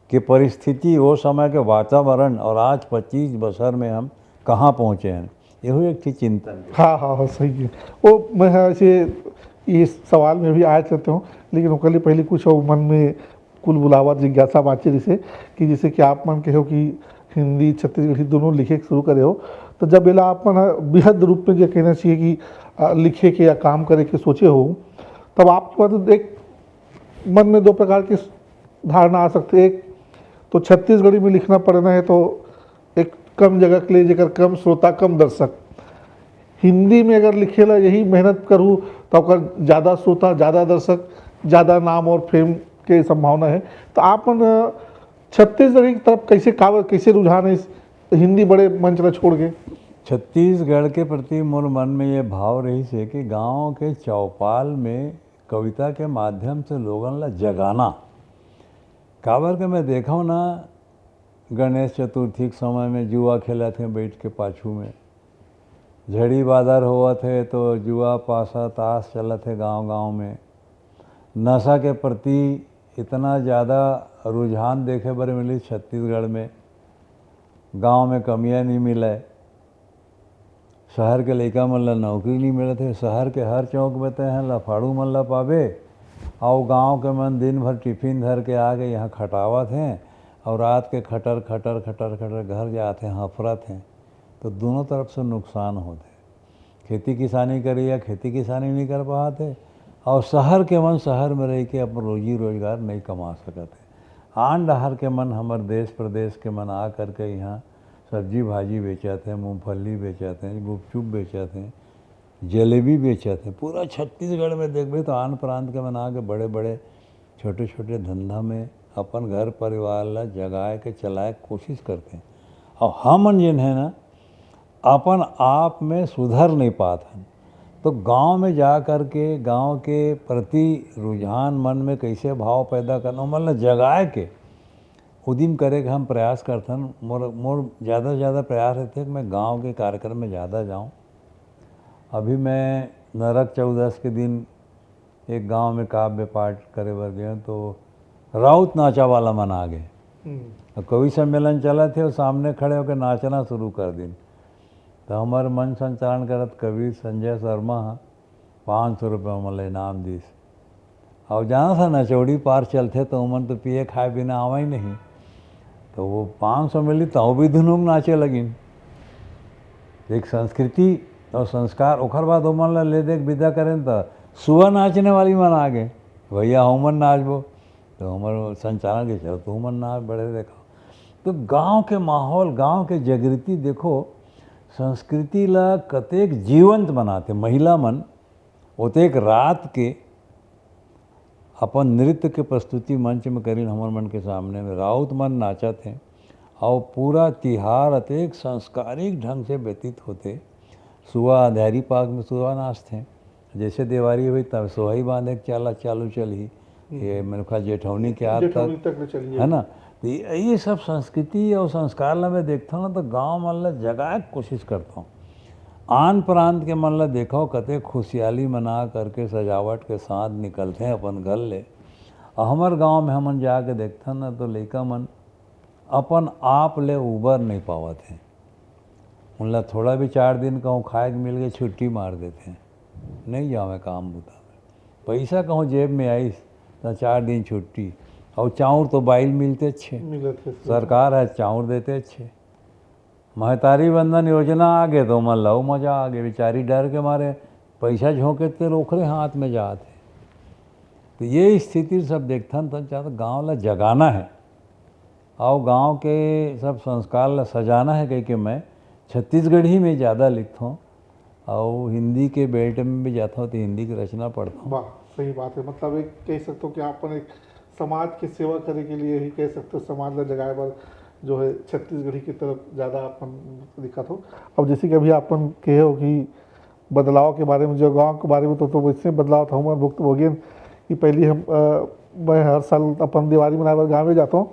के परिस्थिति, वो समय के वातावरण और आज पच्चीस बछर में हम कहाँ पहुँचे हैं। यहू एक ठे चिंतन। हाँ हाँ हाँ, सही है। वो मैं, हाँ, ऐसे ये सवाल में भी आए रहते हूँ, लेकिन ओकर ले पहले कुछ वो मन में कुल बुलावा जिज्ञासा बाँचे रहिसे कि जैसे कि आप मन कहे हो कि हिंदी छत्तीसगढ़ी दोनों लिखे के शुरू करे हो, तो जब एला आप मन ह बृहद रूप में जो कहना चाहिए कि अ, लिखे के या काम करे के सोचे हो, तब आपके पास एक मन में दो प्रकार की धारणा आ सकती है। एक तो छत्तीसगढ़ी में लिखना पड़ना है, तो एक कम जगह के लिए जेकर कम श्रोता, कम दर्शक। हिंदी में अगर लिखे ला यही मेहनत करूँ, तो ओकर ज़्यादा श्रोता, ज़्यादा दर्शक, ज़्यादा नाम और फेम के संभावना है। तो आप मन, अ, छत्तीसगढ़ी की तरफ कैसे, काबर, कैसे रुझान है इस हिंदी बड़े मंच ला छोड़ के? छत्तीसगढ़ के प्रति मोर मन में ये भाव रहिसे कि गांव के चौपाल में कविता के माध्यम से लोगन ला जगाना। काबर के मैं देखव ना, गणेश चतुर्थी के समय में जुआ खेलत हे बैठ के पाछू में, झड़ी बादर होवत हे तो जुआ पासा ताश चलत हे गांव गांव में। नशा के प्रति इतना ज़्यादा रुझान देखे बर मिली छत्तीसगढ़ में। गांव में कमियां नहीं मिले, शहर के लइका मन ला नौकरी नहीं मिलत हे। शहर के हर चौक में तैं ह लफाड़ू मन ला पाबे, अउ गांव के मन दिन भर टिफिन धर के आके यहाँ खटावत हें, अउ रात के खटर खटर खटर खटर घर जात हें, हफरत हें। तो दोनों तरफ से नुकसान होत हे। खेती किसानी करइया खेती किसानी नहीं कर पात हे, अउ शहर के मन शहर में रह के अपन रोजी रोजगार नहीं कमा सकत हे। आन डहर के मन, हमर देश प्रदेश के मन आ करके यहाँ सब्जी भाजी बेचत हें, मूंगफली बेचत हें, गुपचुप बेचत हें, जलेबी बेचत हें। पूरा छत्तीसगढ़ में देखबे तो आन प्रांत के मन आके बड़े बड़े छोटे छोटे धंधा में अपन घर परिवार ला जगाए के चलाए के कोशिश करत हें। अउ हमन जेन है ना, अपन आप में सुधर नहीं पात हन। तो गांव में जा करके गांव के प्रति रुझान मन में कैसे भाव पैदा करना, ओमन ला जगाए के उदिम करे के हम प्रयास करथन। मोर मोर ज़्यादा से ज़्यादा प्रयास रहथे कि मैं गांव के कार्यक्रम में ज़्यादा जाऊं। अभी मैं नरक चौदस के दिन एक गांव में काव्य पाठ करे बर गए तो राउत नाचा वाला मन आ गए। हम्म, और कवि सम्मेलन चलत हे और सामने खड़े होकर नाचना शुरू कर दिन। तो हमारे मंच संचालन करत कवि संजय शर्मा ह पाँच सौ रुपये हमन ला इनाम दिस। और जाना था नचौड़ी पार चलथे तो उमन तो पिए खाए बिना आवा ही नहीं। तो वो पाँच सौ मिली तो भी धुनुक नाचे लगिन। एक संस्कृति और संस्कार। ओकर बाद ओमन ला ले दे के विदा करें तो सुआ नाचने वाली मन आ गए, भैया हमन नाचबो। तो हमर संचालन के चलत हमन नाच बढ़े देखा। तो गांव के माहौल, गांव के जागृति देखो, संस्कृति ला कतेक जीवंत बनाथे। महिला मन ओतेक रात के अपन नृत्य के प्रस्तुति मंच में करिन हमर मन के सामने में। राउत मन नाचत हें और पूरा तिहार अतेक संस्कारिक ढंग से व्यतीत होथे। सुआ अंधेरी पाक में सुआ नाचथे, जैसे देवारी हुई तब सोहई बांधे के चाला चालू चलही, ये मेरे ख्याल जेठौनी के आज जेठौनी तक तक ले चलिए। है ना। तो ये ये सब संस्कृति और संस्कार ला मैं देखता हूँ ना, तो गाँव मन ला जगाए के कोशिश करता हूँ। आन प्रांत के मन ला देखो, कते खुशियाली मना करके सजावट के साथ निकलते हैं अपन घर ले। और हमारे गाँव में हमन जाके देखते हैं ना, तो लइका मन अपन आप ले उबर नहीं पावत हैं। उनला थोड़ा भी चार दिन कहूँ खाए के मिल गए, छुट्टी मार देते हैं, नहीं जावे काम बुता में। पैसा कहूँ जेब में आइस तो चार दिन छुट्टी। और चाउर तो बाइल मिलते अच्छे, मिलत हे। सरकार है चाउर देते अच्छे। महतारी वंदन योजना आ गए तो मन ला मजा आ गए, बेचारी डर के मारे पैसा झोंके तेल ओखरे हाथ में जात है। तो ये स्थिति सब देखथन तो चाहत गाँव ला जगाना है और गाँव के सब संस्कार ला सजाना है कह के मैं छत्तीसगढ़ी में ज़्यादा लिखता हूँ। और हिंदी के बेल्ट में भी जाता हूँ तो हिंदी की रचना पढ़ता हूँ। वाह, सही बात है। मतलब एक कह सकते हो कि आपन एक समाज के सेवा करे के लिए ही कह सकते हो, समाज ला जगाए बर जो है छत्तीसगढ़ी की तरफ ज़्यादा आपन दिखत हो। अब जैसे कि अभी आपन कहे हो कि बदलाव के बारे में, जो गांव के बारे में, तो तो वैसे बदलाव था हमारे भुक्तभोगी कि पहले हम अ, मैं हर साल अपन दिवाली मनाए बर गाँव में जाता हूँ।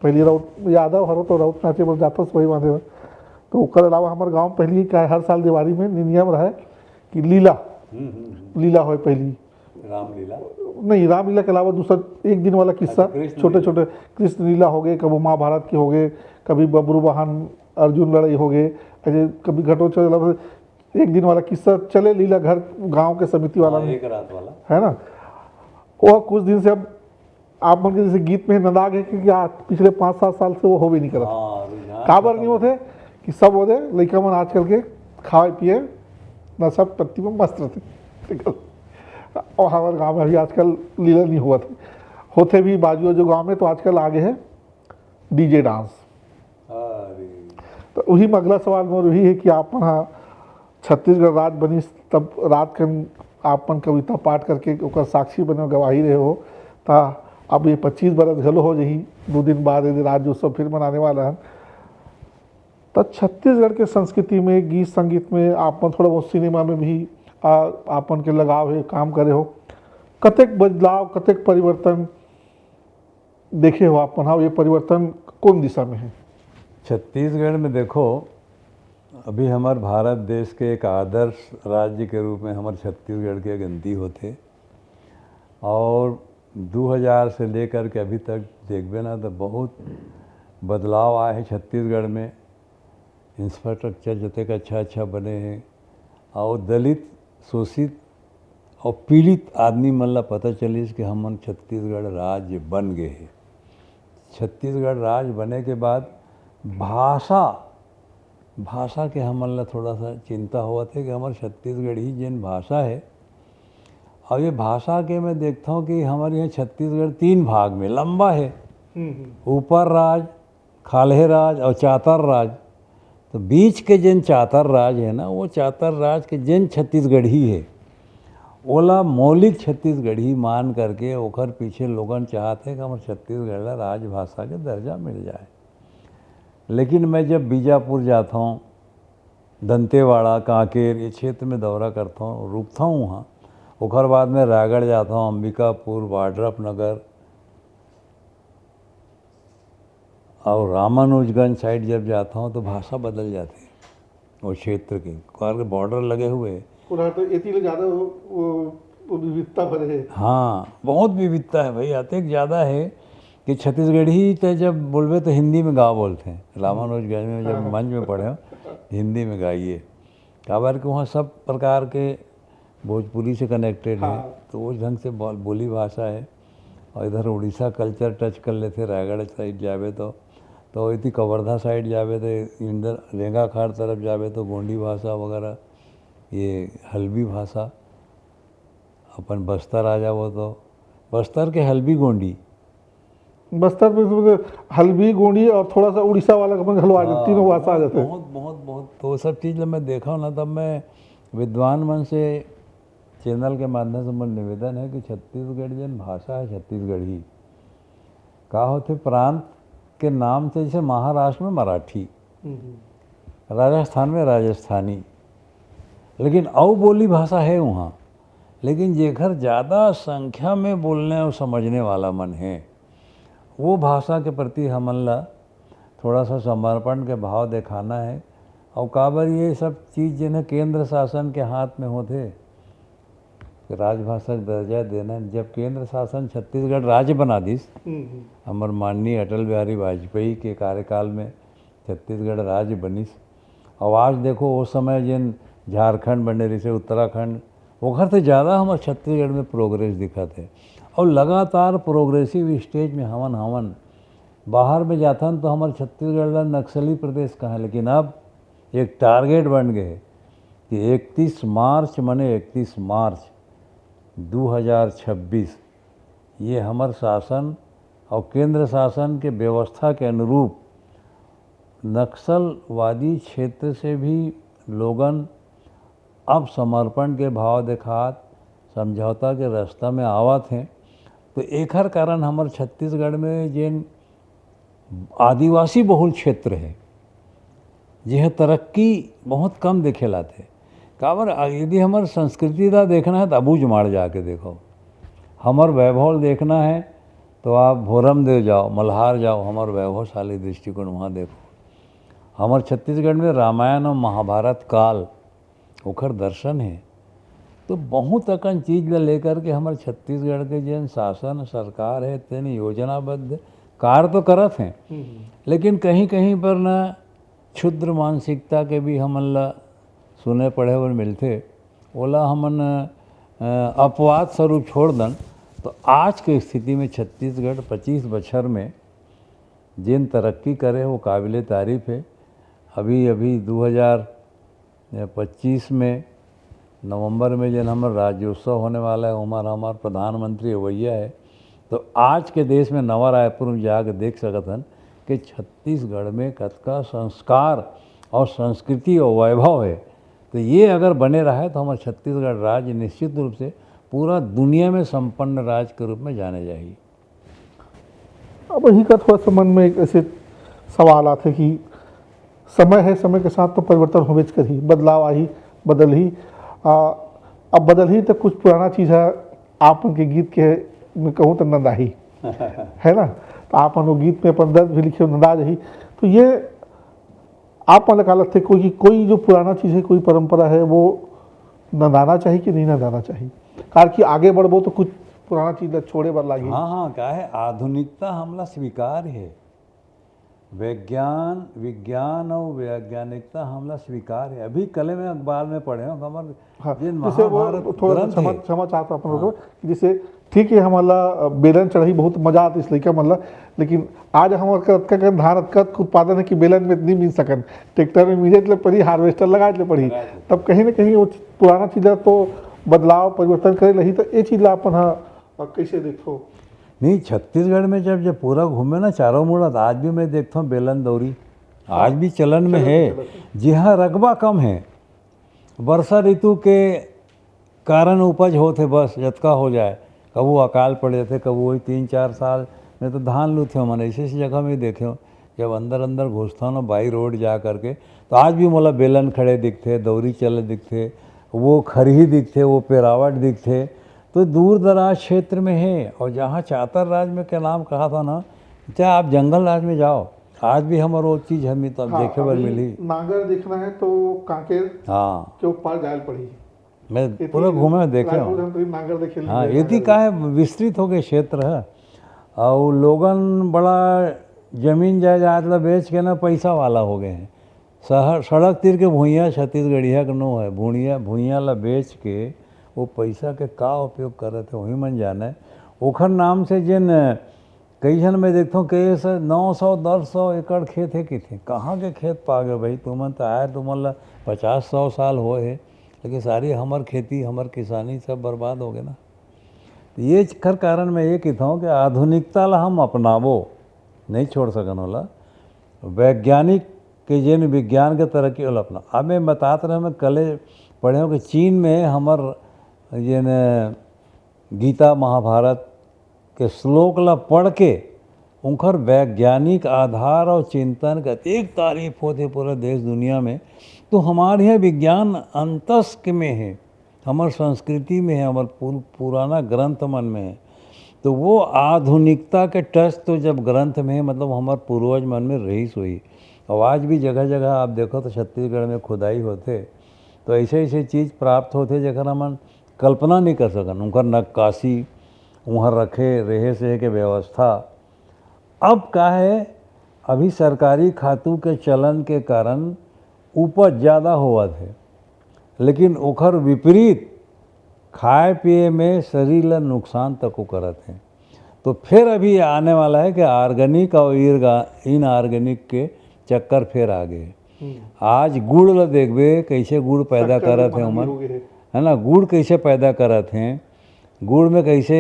पहले राउत यादव हरो तो राउत नाचे बर जाता हूँ, वही बांधे बर। तो ओकर अलावा हमारे गाँव में पहले ही क्या है, हर साल दिवाली में नियम रहा है कि लीला, लीला होए पहली। रामलीला। नहीं, रामलीला के अलावा दूसरा एक दिन वाला किस्सा, अच्छा, कृष्ण छोटे लीला। छोटे कृष्ण लीला हो गए, कभी महाभारत के हो गए, कभी बबरू वाहन अर्जुन लड़ाई हो गए, अरे, कभी घटो चला, एक दिन वाला किस्सा चले, लीला घर गांव के समिति वाला हाँ, में, एक रात वाला। है ना? वो कुछ दिन से अब आप मन के जैसे गीत में नंदा गे कि क्या पिछले पाँच सात साल से वो होबे नहीं करा। हाँ, रुझान काबर खत्म नहीं होथे कि सब होथे लइका मन आजकल के खाए पिए नशा पत्ती में मस्त रहथे, ठीक है? और हमारे गांव में अभी आजकल लीला नहीं हुआ था, होथे भी बाजू जो गांव में तो आजकल आगे है डीजे डांस। अरे, तो वही में अगला सवाल मोर वही है कि आप मन हा छत्तीसगढ़ राज बनिस तब रात कन आप मन कविता पाठ करके ओकर साक्षी बने गवाही रहे हो, ता अब ये पच्चीस बरस घलो हो जही, दो दिन बाद यदि राज्योत्सव फिर मनाने वाला है, तो छत्तीसगढ़ के संस्कृति में, गीत संगीत में, आप मन थोड़ा बहुत सिनेमा में भी आ, आप मन के लगाव है, काम करे हो, कतेक बदलाव, कतेक परिवर्तन देखे हो आप मन? हाँ, ये परिवर्तन कौन दिशा में है? छत्तीसगढ़ में देखो, अभी हमार भारत देश के एक आदर्श राज्य के रूप में हमार छत्तीसगढ़ के गिनती होथे, और दो हज़ार से लेकर के अभी तक देखबे ना, तो बहुत बदलाव आए हे छत्तीसगढ़ में। इंफ्रास्ट्रक्चर जतेक अच्छा अच्छा बने हे, और दलित, शोषित और पीड़ित आदमी मन ला पता चलिस कि हमन छत्तीसगढ़ राज्य बन गए हे। छत्तीसगढ़ राज्य बने के बाद भाषा, भाषा के हमन ला थोड़ा सा चिंता होवत हे कि हमर छत्तीसगढ़ी जेन भाषा हे, और ये भाषा के मैं देखता हूँ कि हमारे यहाँ छत्तीसगढ़ तीन भाग में लंबा है, ऊपर राज, खाल्हे राज और चातर राज। तो बीच के जेन चातर राज है ना, वो चातर राज के जेन छत्तीसगढ़ी है, ओला मौलिक छत्तीसगढ़ी मान करके ओखर पीछे लोगन चाहत है कि हमर छत्तीसगढ़ ला राजभाषा के दर्जा मिल जाए। लेकिन मैं जब बीजापुर जाता हूँ, दंतेवाड़ा, कांकेर, ये क्षेत्र में दौरा करता हूँ, रुकता हूँ वहाँ। ओकर बाद में रायगढ़ जाता हूँ, अंबिकापुर, वाड्रफ नगर और रामानुजगंज साइड जब जाता हूँ तो भाषा बदल जाती है वो क्षेत्र की, कारण के बॉर्डर लगे हुए हैं। कुल्हार तो एती ले ज्यादा वो, वो, वो विविधता भरे है। हाँ, बहुत विविधता है भाई, अतेक ज़्यादा है कि छत्तीसगढ़ी तो जब बोलबे तो हिंदी में गा बोलते हैं। रामानुजगंज में जब मंच में पढ़े हो, हिंदी में गाइए, काबर कि वहाँ सब प्रकार के भोजपुरी से कनेक्टेड है, हाँ। तो उस ढंग से बोल- बोली भाषा है। और इधर उड़ीसा कल्चर टच कर लेते, रायगढ़ साइड जावे तो, तो इति कवर्धा साइड जावे तो, इधर रेंगाखाड़ तरफ जावे तो गोंडी भाषा वगैरह, ये हल्बी भाषा, अपन बस्तर आ जावो तो बस्तर के हल्बी गोंडी। बस्तर में तो हल्बी, गोंडी और थोड़ा सा उड़ीसा वाला अपन घलो आ जाते, तीनों भाषा आ जाते हैं। बहुत बहुत बहुत, तो वो सब चीज़ ला मैं देखा हूँ ना, तब मैं विद्वान मन से चैनल के माध्यम से मोर निवेदन है कि छत्तीसगढ़ जन भाषा है छत्तीसगढ़ी, का होथे प्रांत के नाम से, जैसे महाराष्ट्र में मराठी, राजस्थान में राजस्थानी, लेकिन अउ बोली भाषा है वहाँ, लेकिन जेकर ज़्यादा संख्या में बोलने और समझने वाला मन है, वो भाषा के प्रति हमन ला थोड़ा सा समर्पण के भाव दिखाना है। और काबर ये सब चीज़ जेन है केंद्र शासन के हाथ में होथे, राजभाषा के दर्जा देना है। जब केंद्र शासन छत्तीसगढ़ राज्य बना दिस, हमर माननीय अटल बिहारी वाजपेयी के कार्यकाल में छत्तीसगढ़ राज्य बनिस। और आज देखो, वो समय जेन झारखंड बने रहिसे, उत्तराखंड, ओखर से ज़्यादा हमर छत्तीसगढ़ में प्रोग्रेस दिखत है। और लगातार प्रोग्रेसिव स्टेज में हवन हवन। बाहर में जाथन तो हमर छत्तीसगढ़ ला नक्सली प्रदेश कहें, लेकिन अब एक टारगेट बन गए कि इकतीस मार्च, माने इकतीस मार्च दो हज़ार छब्बीस, ये हमर शासन और केंद्र शासन के व्यवस्था के अनुरूप नक्सलवादी क्षेत्र से भी लोगन अब समर्पण के भाव देखात समझौता के रास्ता में आवत हैं। तो एखर कारण हमर छत्तीसगढ़ में जेन आदिवासी बहुल क्षेत्र है, जेह तरक्की बहुत कम देखे लाथे। काबर, यदि हमर संस्कृति ला देखना है तो अबूझमाड़ जाके देखो, हमर वैभव देखना है तो आप भोरमदेव जाओ, मल्हार जाओ, हमर वैभवशाली दृष्टिकोण वहाँ देखो। हमर छत्तीसगढ़ में रामायण और महाभारत काल ओखर दर्शन है। तो बहुत अकन चीज ला लेकर के हमर छत्तीसगढ़ के जेन शासन सरकार है, तेन योजनाबद्ध कार्य तो करत हैं, लेकिन कहीं कहीं पर ना क्षुद्र मानसिकता के भी हमन ला सुने पढ़े बर मिलथे, ओला हमन, अ, अपवाद स्वरूप छोड़ दन, तो आज के स्थिति में छत्तीसगढ़ पच्चीस बछर में जेन तरक्की करे, वो काबिले तारीफ है। अभी, अभी दू हज़ार पच्चीस में नवंबर में जेन हमर राज्योत्सव होने वाला है, ओमर हमर प्रधानमंत्री अवैया है, तो आज के देश में नवा रायपुर में जाके देख सकत हन कि छत्तीसगढ़ में कतका संस्कार और संस्कृति और वैभव है। तो ये अगर बने रहे, तो हमर छत्तीसगढ़ राज्य निश्चित रूप से पूरा दुनिया में संपन्न राज्य के रूप में जाने जाही। अब यही का थोड़ा सा मन में एक ऐसे सवाल आथे कि समय है, समय के साथ तो परिवर्तन होबेच करही, बदलाव आही, बदलही। आ, अब बदलही तो कुछ पुराना चीज़ है, आप मन के गीत के में कहूँ तो नंदाही, है ना? तो आप मन वो गीत में अपन दर्द भी लिखे, नंदा जाही। तो ये आप मन ला का लगथे, कोई, कोई जो पुराना चीज़ है, कोई परंपरा है, वो नंदाना चाहिए कि नहीं नंदाना चाहिए? कारण कि आगे बढ़बो तो कुछ पुराना चीज़ ला छोड़े बर लागही। हाँ, हाँ, का है, आधुनिकता हमला स्वीकार है, विज्ञान, विज्ञान और वैज्ञानिकता हमला स्वीकार है। अभी कले में अखबार में पढ़े हो, हमर हाँ, जेन जैसे वो महाभारत थोड़ा सा ग्रंथ क्षमा, है, क्षमा चाहता हूँ अपन लोगों को, कि जैसे ठीक है, हमला बेलन चढ़ाई बहुत मजा आती है, इस लइका मन ला, लेकिन आज हमर कतका कन धान अतका उत्पादन है कि बेलन में नहीं मिल सकन, ट्रैक्टर में मिले ले पड़ी, हार्वेस्टर लगा ले पड़ी। तब कहीं ना कहीं वो पुराना चीज़ ला तो बदलाव, परिवर्तन करे लही, तो ये चीज़ ला अपन हा, अ, कैसे देखो? नहीं, छत्तीसगढ़ में जब, जब पूरा घूमे ना चारों मुड़ा, तो आज भी मैं देखता हूँ बेलन दौरी, आज भी चलन में है। जी हाँ, रकबा कम है, वर्षा ऋतु के कारण उपज होथे, बस जतका हो जाए, कभू अकाल पड़ जाथे, कभू वही तीन चार साल में तो धान लूथे। हमन ऐसे, ऐसी जगह में देखे हो, जब अंदर, अंदर घुसता ना बाई रोड जा करके, तो आज भी मोला बेलन खड़े दिखथे, दौरी चले दिखथे, वो खरही दिखथे, वो पेरावट दिखथे। तो दूर दराज क्षेत्र में है, और जहाँ चातर राज में के नाम कहा था ना, चाहे आप जंगल राज में जाओ, आज भी हमर वो चीज़ हमी तो हाँ, देखे बर मिली। नांगर देखना है तो कांकेर हाँ, के ऊपर जायल पड़ी। मैं पूरा घूमे देखे हूँ। नांगर देखे हाँ, ये थी का है, विस्तृत हो गए क्षेत्र है, और लोगन बड़ा जमीन जायदाद ला बेच के ना पैसा वाला हो गए हैं। शहर, सड़क तीर के भुइयाँ छत्तीसगढ़िया के नो है, भुइयाँ, भुइयाँ ला बेच के वो पैसा के का उपयोग करत है, वही मन जाने। ओखर नाम से जेन कई झन मैं देखथों, कहे, "सर, नौ सौ, दस सौ एकड़ खेत है," कहिथे। "कहाँ के खेत पा गए भाई? तुमन तो आए, तुमन ला पचास, सौ साल होए हे, लेकिन सारी हमर खेती, हमर किसानी सब बर्बाद हो गए ना।" तो ये कर कारण मैं ये कहता हूँ कि आधुनिकता ला हम अपनाबो, नहीं छोड़ सकन ओला। वैज्ञानिक के जेन विज्ञान के तरक्की ओला अपना। अब मैं बतात रहे, मैं कले पढ़े हूँ कि चीन में हमर जेन गीता महाभारत के श्लोक ला पढ़ के उनकर वैज्ञानिक आधार और चिंतन के अतेक तारीफ होथे पूरा देश दुनिया में। तो हमारे यहाँ विज्ञान अंतस्क में है, हमर संस्कृति में है, हमर पुर-, पुराना ग्रंथ मन में है। तो वो आधुनिकता के टच तो जब ग्रंथ में है, मतलब हमर पूर्वज मन में रहीस होही। और आज भी जगह जगह आप देखो तो छत्तीसगढ़ में खुदाई होथे, तो ऐसे ऐसे चीज़ प्राप्त होथे जेकर हमन कल्पना नहीं कर सकन। उनकर नक्काशी, वहाँ रखे रहे से के व्यवस्था। अब का है, अभी सरकारी खातू के चलन के कारण उपज ज़्यादा होवत है, लेकिन ओखर विपरीत खाए पिए में शरीर ला नुकसान तको करत है। तो फिर अभी आने वाला है कि ऑर्गेनिक और इनऑर्गेनिक के चक्कर फिर आ गए। आज गुड़ ला देखबे, कैसे गुड़ पैदा करत है ओमन, है ना, गुड़ कैसे पैदा करत हैं, गुड़ में कैसे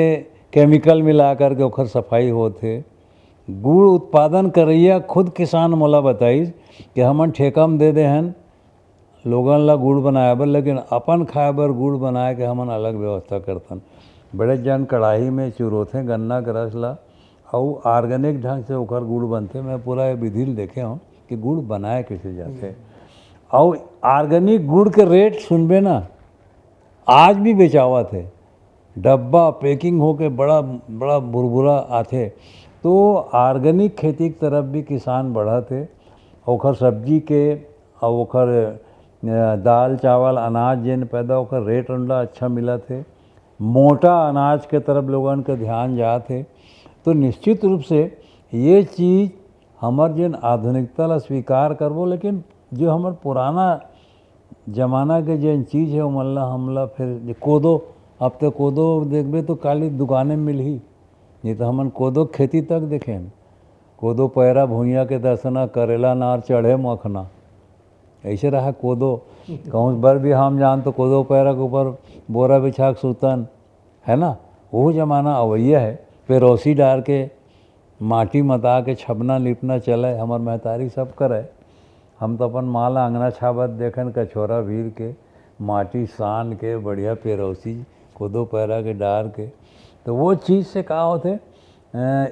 केमिकल मिला करके ओखर सफाई होत हे। गुड़ उत्पादन करइया खुद किसान मोला बताइस कि हमन ठेका म दे दे हन लोगन ला गुड़ बनाए बर, लेकिन अपन खाए बर गुड़ बनाए के हमन अलग व्यवस्था करथन। बड़े जन कड़ाही में चुरोथें गन्ना के रस ला, अउ ऑर्गेनिक ढंग से ओखर गुड़ बनथे। मैं पूरा ये विधि ल देखे हूँ कि गुड़ बनाए कैसे जाथे। अउ ऑर्गेनिक गुड़ के रेट सुनबे ना, आज भी बेचावत हे, डब्बा पैकिंग होके बड़ा बड़ा बुरबुरा आथे। तो ऑर्गेनिक खेती की तरफ भी किसान बढ़त हे, ओखर सब्जी के और ओखर दाल चावल अनाज जेन पैदा ओकर रेट उनला अच्छा मिलत हे। मोटा अनाज के तरफ लोगन के ध्यान जात हे। तो निश्चित रूप से ये चीज़ हमर जेन आधुनिकता ला स्वीकार करबो, लेकिन जो हमर पुराना जमाना के जेन चीज हे, ओमन ला, हमला फिर जे कोदो, अब तो कोदो देखबे तो काली दुकाने में मिलही, नहीं तो हमन कोदो के खेती तक देखेन। कोदो पैरा भुइयां के दसना, करेला नार चढ़े मखना, ऐसे रहा कोदो। कहूँ बर भी हम जान तो कोदो पैरा के ऊपर बोरा बिछा के सुतन, है ना? वो जमाना अवैया है। पेरोसी डार के, माटी मता के छपना लिपना चले, हमर महतारी सब करे। हम तो अपन माँ ला अंगना छाबत देखेन, कछोरा भीर के, माटी सान के, बढ़िया पेरौसी, कोदो पैरा के डार के। तो वो चीज से का होथे, अ,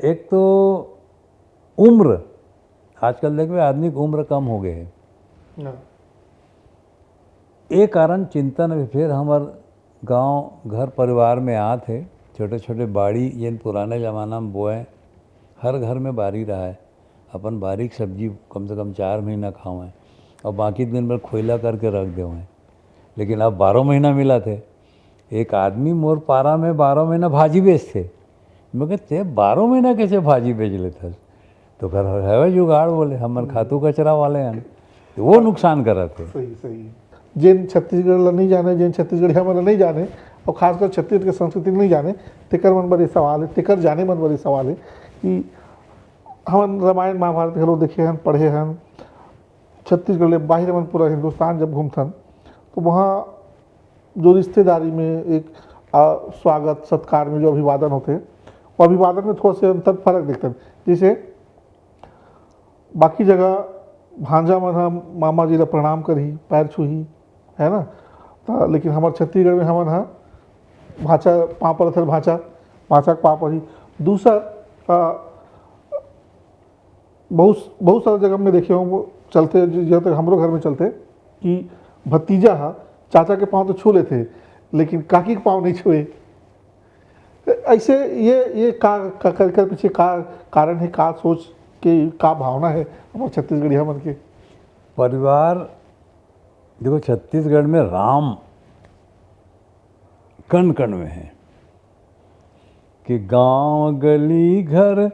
एक तो उम्र, आजकल देखबे आदमी के उम्र कम हो गए है। हाँ। ए कारण चिंतन अभी फिर हमर गांव घर परिवार में आत हे। छोटे छोटे बाड़ी, जेन पुराने जमाना में बोए, हर घर में बारी रहा है। अपन बारी के सब्जी कम से कम चार महीना खावें और बाकी दिन भर खोइला करके रख देवें। लेकिन अब बारह महीना मिलत हे। एक आदमी मोर पारा में बारह महीना भाजी बेचथे। मैं कहे, "ते बारह महीना कैसे भाजी बेच लेथस?" तो कर हवे जुगाड़, बोले, "हमर खातू कचरा वाले हैं।" तो वो नुकसान करत हे। सही, सही। जेन छत्तीसगढ़ ला नहीं जाने, जेन छत्तीसगढ़िया मन ला नहीं जाने, और खासकर छत्तीसगढ़ के संस्कृति ला नहीं जाने, तेकर मन बर ये सवाल है, तेकर जाने मन बर ये सवाल है कि हमन रामायण महाभारत घलो देखे हन, पढ़े हन। छत्तीसगढ़ ले बाहिर हमन पूरा हिंदुस्तान जब घूमथन, तो वहाँ जो रिश्तेदारी में एक, आ, स्वागत सत्कार में जो अभिवादन होथे, वो अभिवादन में थोड़ा से अंतर फर्क दिखथन। जैसे बाकी जगह भांजा मन ह मामा जी ला प्रणाम करही, पैर छूही, है ना? त लेकिन हमर छत्तीसगढ़ में हमन ह भांचा पाँव परत हन, भांचा, भांचा के पाँव परही। दूसर, आ, बहुत, बहुत सारा जगह में देखे हूँ, वो चलते, ज-, जहाँ तक हमरो घर में चलते, कि भतीजा ह चाचा के पाँव तो छू लेथे, लेकिन काकी के पाँव नहीं छुए। ऐसे ये, ये का, का, का, का पीछे का कारण है, का सोच के, का भावना है हमारे छत्तीसगढ़िया मन के? परिवार, देखो, छत्तीसगढ़ में राम कण कण में है कि गांव गली घर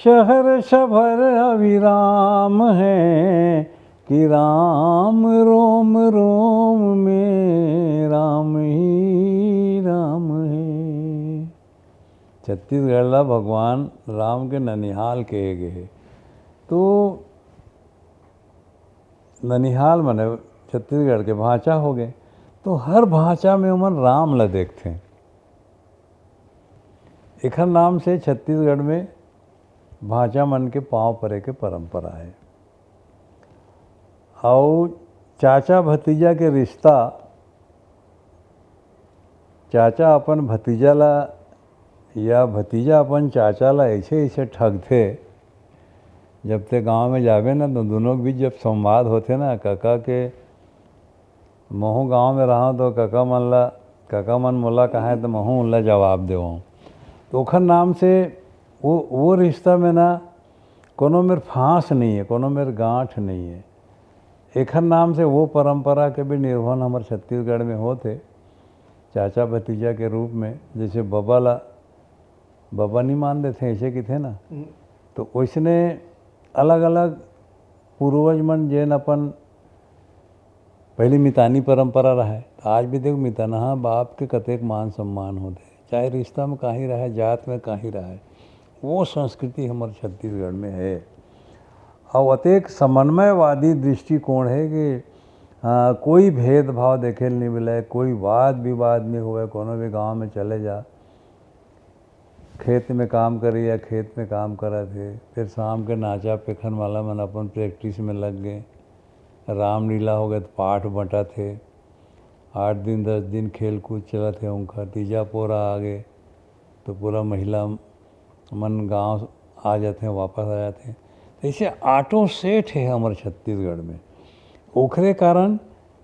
शहर सभर अविराम है, कि राम रोम रोम में राम ही राम है। छत्तीसगढ़ ला भगवान राम के ननिहाल कहे गए हे। तो ननिहाल मने छत्तीसगढ़ के भांचा हो गए, तो हर भांचा में ओमन राम ला देखथे। एखर नाम से छत्तीसगढ़ में भांचा मन के पांव परे के परंपरा है। अउ चाचा भतीजा के रिश्ता, चाचा अपन भतीजा ला या भतीजा अपन चाचा ला ऐसे, ऐसे ठगथे। जब ते गांव में जाबे ना, तो दोनों के बीच जब संवाद होथे ना, कका के, महूँ गांव में रहंव, तो कका मन ला, कका मन मोला कहें, तो महूँ उनला जवाब देवंव। तो ओखर नाम से वो, वो रिश्ता में ना, कोनो मेर फांस नहीं है, कोनो मेर गांठ नहीं है। एखर नाम से वो परंपरा के भी निर्वहन हमर छत्तीसगढ़ में होत हे, चाचा भतीजा के रूप में। जैसे बबा ला बबा नहीं मान देथे, ऐसे किथे ना। हम्म। तो वैसने अलग-अलग पूर्वज मन जेन अपन पहली मितानी परंपरा रहे, तो आज भी देखो, मितानहा बाप के कतेक मान सम्मान होथे, चाहे रिश्ता में काहीं रहे, जात में काहीं रहे, वो संस्कृति हमर छत्तीसगढ़ में है। अउ अतेक समन्वयवादी दृष्टिकोण है कि, हाँ, कोई भेदभाव देखे ल नहीं मिले, कोई वाद विवाद नहीं हुए, कोनो भी गांव में चले जा, खेत में काम करे या खेत में काम करत हे, फिर शाम के नाचा पेखन वाला मन अपन practice में लग गए, रामलीला हो गए तो पाठ बंटत हे, आठ दिन दस दिन खेल कूद चलत हे उनका, तीजा पोरा आ गए तो पूरा महिला मन गांव आ जाते हैं, वापस आ जाते हैं। तो ऐसे आटो सेठ है हमर छत्तीसगढ़ में। ओखरे कारण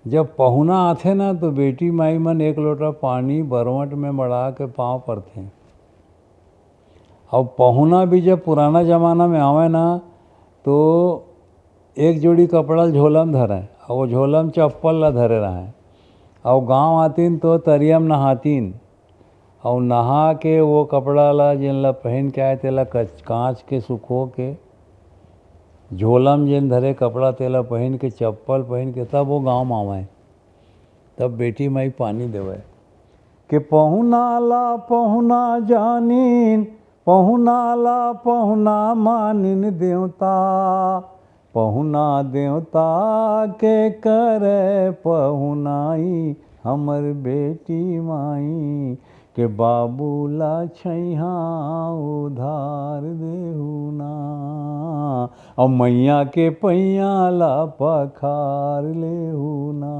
जब पहुना आथे ना, तो बेटी माई मन एक लोटा पानी बरवट में मड़ा के पाँव परथे। अब पहुना भी जब पुराना जमाना में आवे ना, तो एक जोड़ी कपड़ा झोला में धरे, और वो झोला में चप्पल ला धरे रहे, और गांव आतीन तो तरिया में नहातीन, और नहा के वो कपड़ा ला, जेन ला पहन के आए, तेला कच-, कांच के, सुखो के, झोला म जेन धरे कपड़ा तेला पहिन के, चप्पल पहिन के, तब वो गाँव म आवय, तब बेटी माई पानी देवय। के पहुना ला पहुना जानिन, पहुना ला पहुना मानिन देवता। पहुना देवता के करे पहुनाई, हमर बेटी माई के बाबू ला छैहा उधार देहू ना। अउ मैया के पैया ला पखार लेहू ना।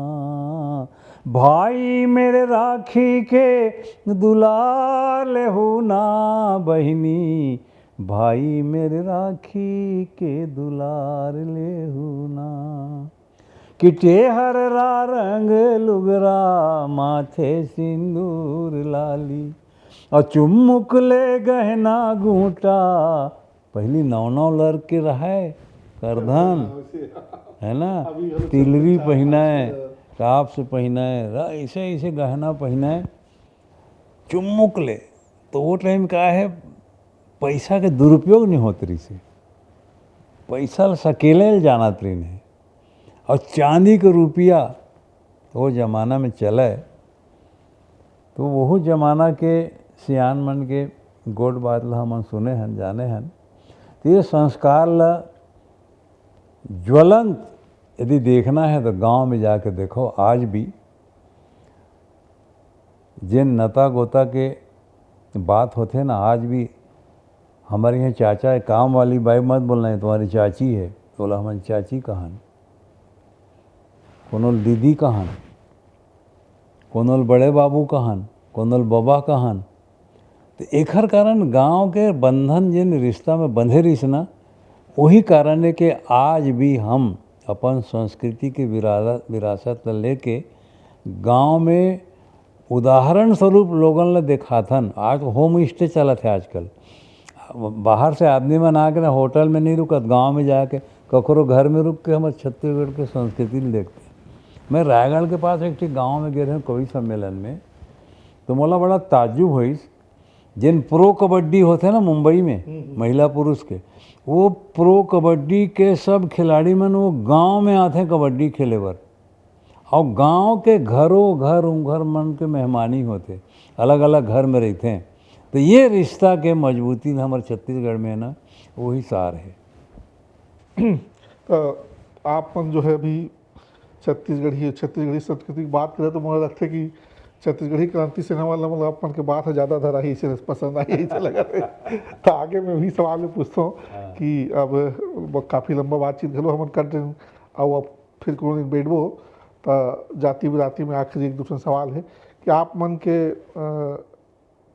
भाई मेरे राखी के दुलार लेहू ना, बहिनी भाई मेरे राखी के दुलार लेहू ना। कि टेहर ला रंग लुगरा, माथे सिंदूर लाली, अउ चुम्मुक ले गहना गूंटा। पहिली नौ नौ लर के रहय करधन, है ना? अभी हम तिलरी पहिनय, काप्स पहिनय, रा-, ऐसे ऐसे गहना पहिनय, चुम्मुक ले। तो वो टाइम का है, पैसा के दुरुपयोग नहीं होत रहिस हे, पैसा ल सकेले ल जानत रहिन हे। और चांदी के रुपया वो जमाना में चले, तो वहू जमाना के सियान मन के गोठ बात ल हमन सुने हन, जाने हन। तो ये संस्कार ल ज्वलंत यदि देखना है तो गांव में जाके देखो, आज भी जेन नता गोता के बात होथे ना, आज भी हमर इहाँ चाचा है, काम वाली बाई मत बोलना, ये तुम्हारी चाची है, तोला हमन चाची कहन, कोनो ल दीदी कहन, कोनो ल बड़े बाबू कहन, कोनो ल बबा कहन। तो एखर कारण गांव के बंधन जेन रिश्ता में बंधे रहिस ना, वही कारण है कि आज भी हम अपन संस्कृति के विरा-, विरासत ल लेके गांव में उदाहरण स्वरूप लोगन ल देखाथन। आज होम स्टे चलत है आजकल, बाहर से आदमी मन आके ना होटल में नहीं रुकत, गांव में जाके ककरो घर में रुक के हमर छत्तीसगढ़ के संस्कृति ल देखते। मैं रायगढ़ के पास एक ठी गांव में गे रहे कवि सम्मेलन में, तो मोला बड़ा ताज्जुब होइस, जेन प्रो कबड्डी होथे ना मुंबई में, हम्म, हम्म। महिला पुरुष के, वो प्रो कबड्डी के सब खिलाड़ी मन वो गांव में आथे कबड्डी खेले बर, और गांव के घरों घर उंघर मन के मेहमानी होथे, अलग-अलग घर में रहिथे। तो ये रिश्ता के मजबूती हमर छत्तीसगढ़ में ना, वही सार है। तो आप मन जो है अभी छत्तीसगढ़ी, छत्तीसगढ़ी संस्कृति की बात करें तो मोला लगथे कि छत्तीसगढ़ी क्रांति सेना वाला मतलब आप मन के बात ह ज्यादा धराही, इसे पसंद आई, इसे लगा थे। तो आगे मैं वही सवाल में पूछता हूँ हाँ। कि अब ब-, काफी लंबा बातचीत घलो हमन कर रहे हैं, और अब फिर कोनो दिन बैठबो, तो जाति बिराती में आखिरी एक दूसरा सवाल है कि आप मन के, अ,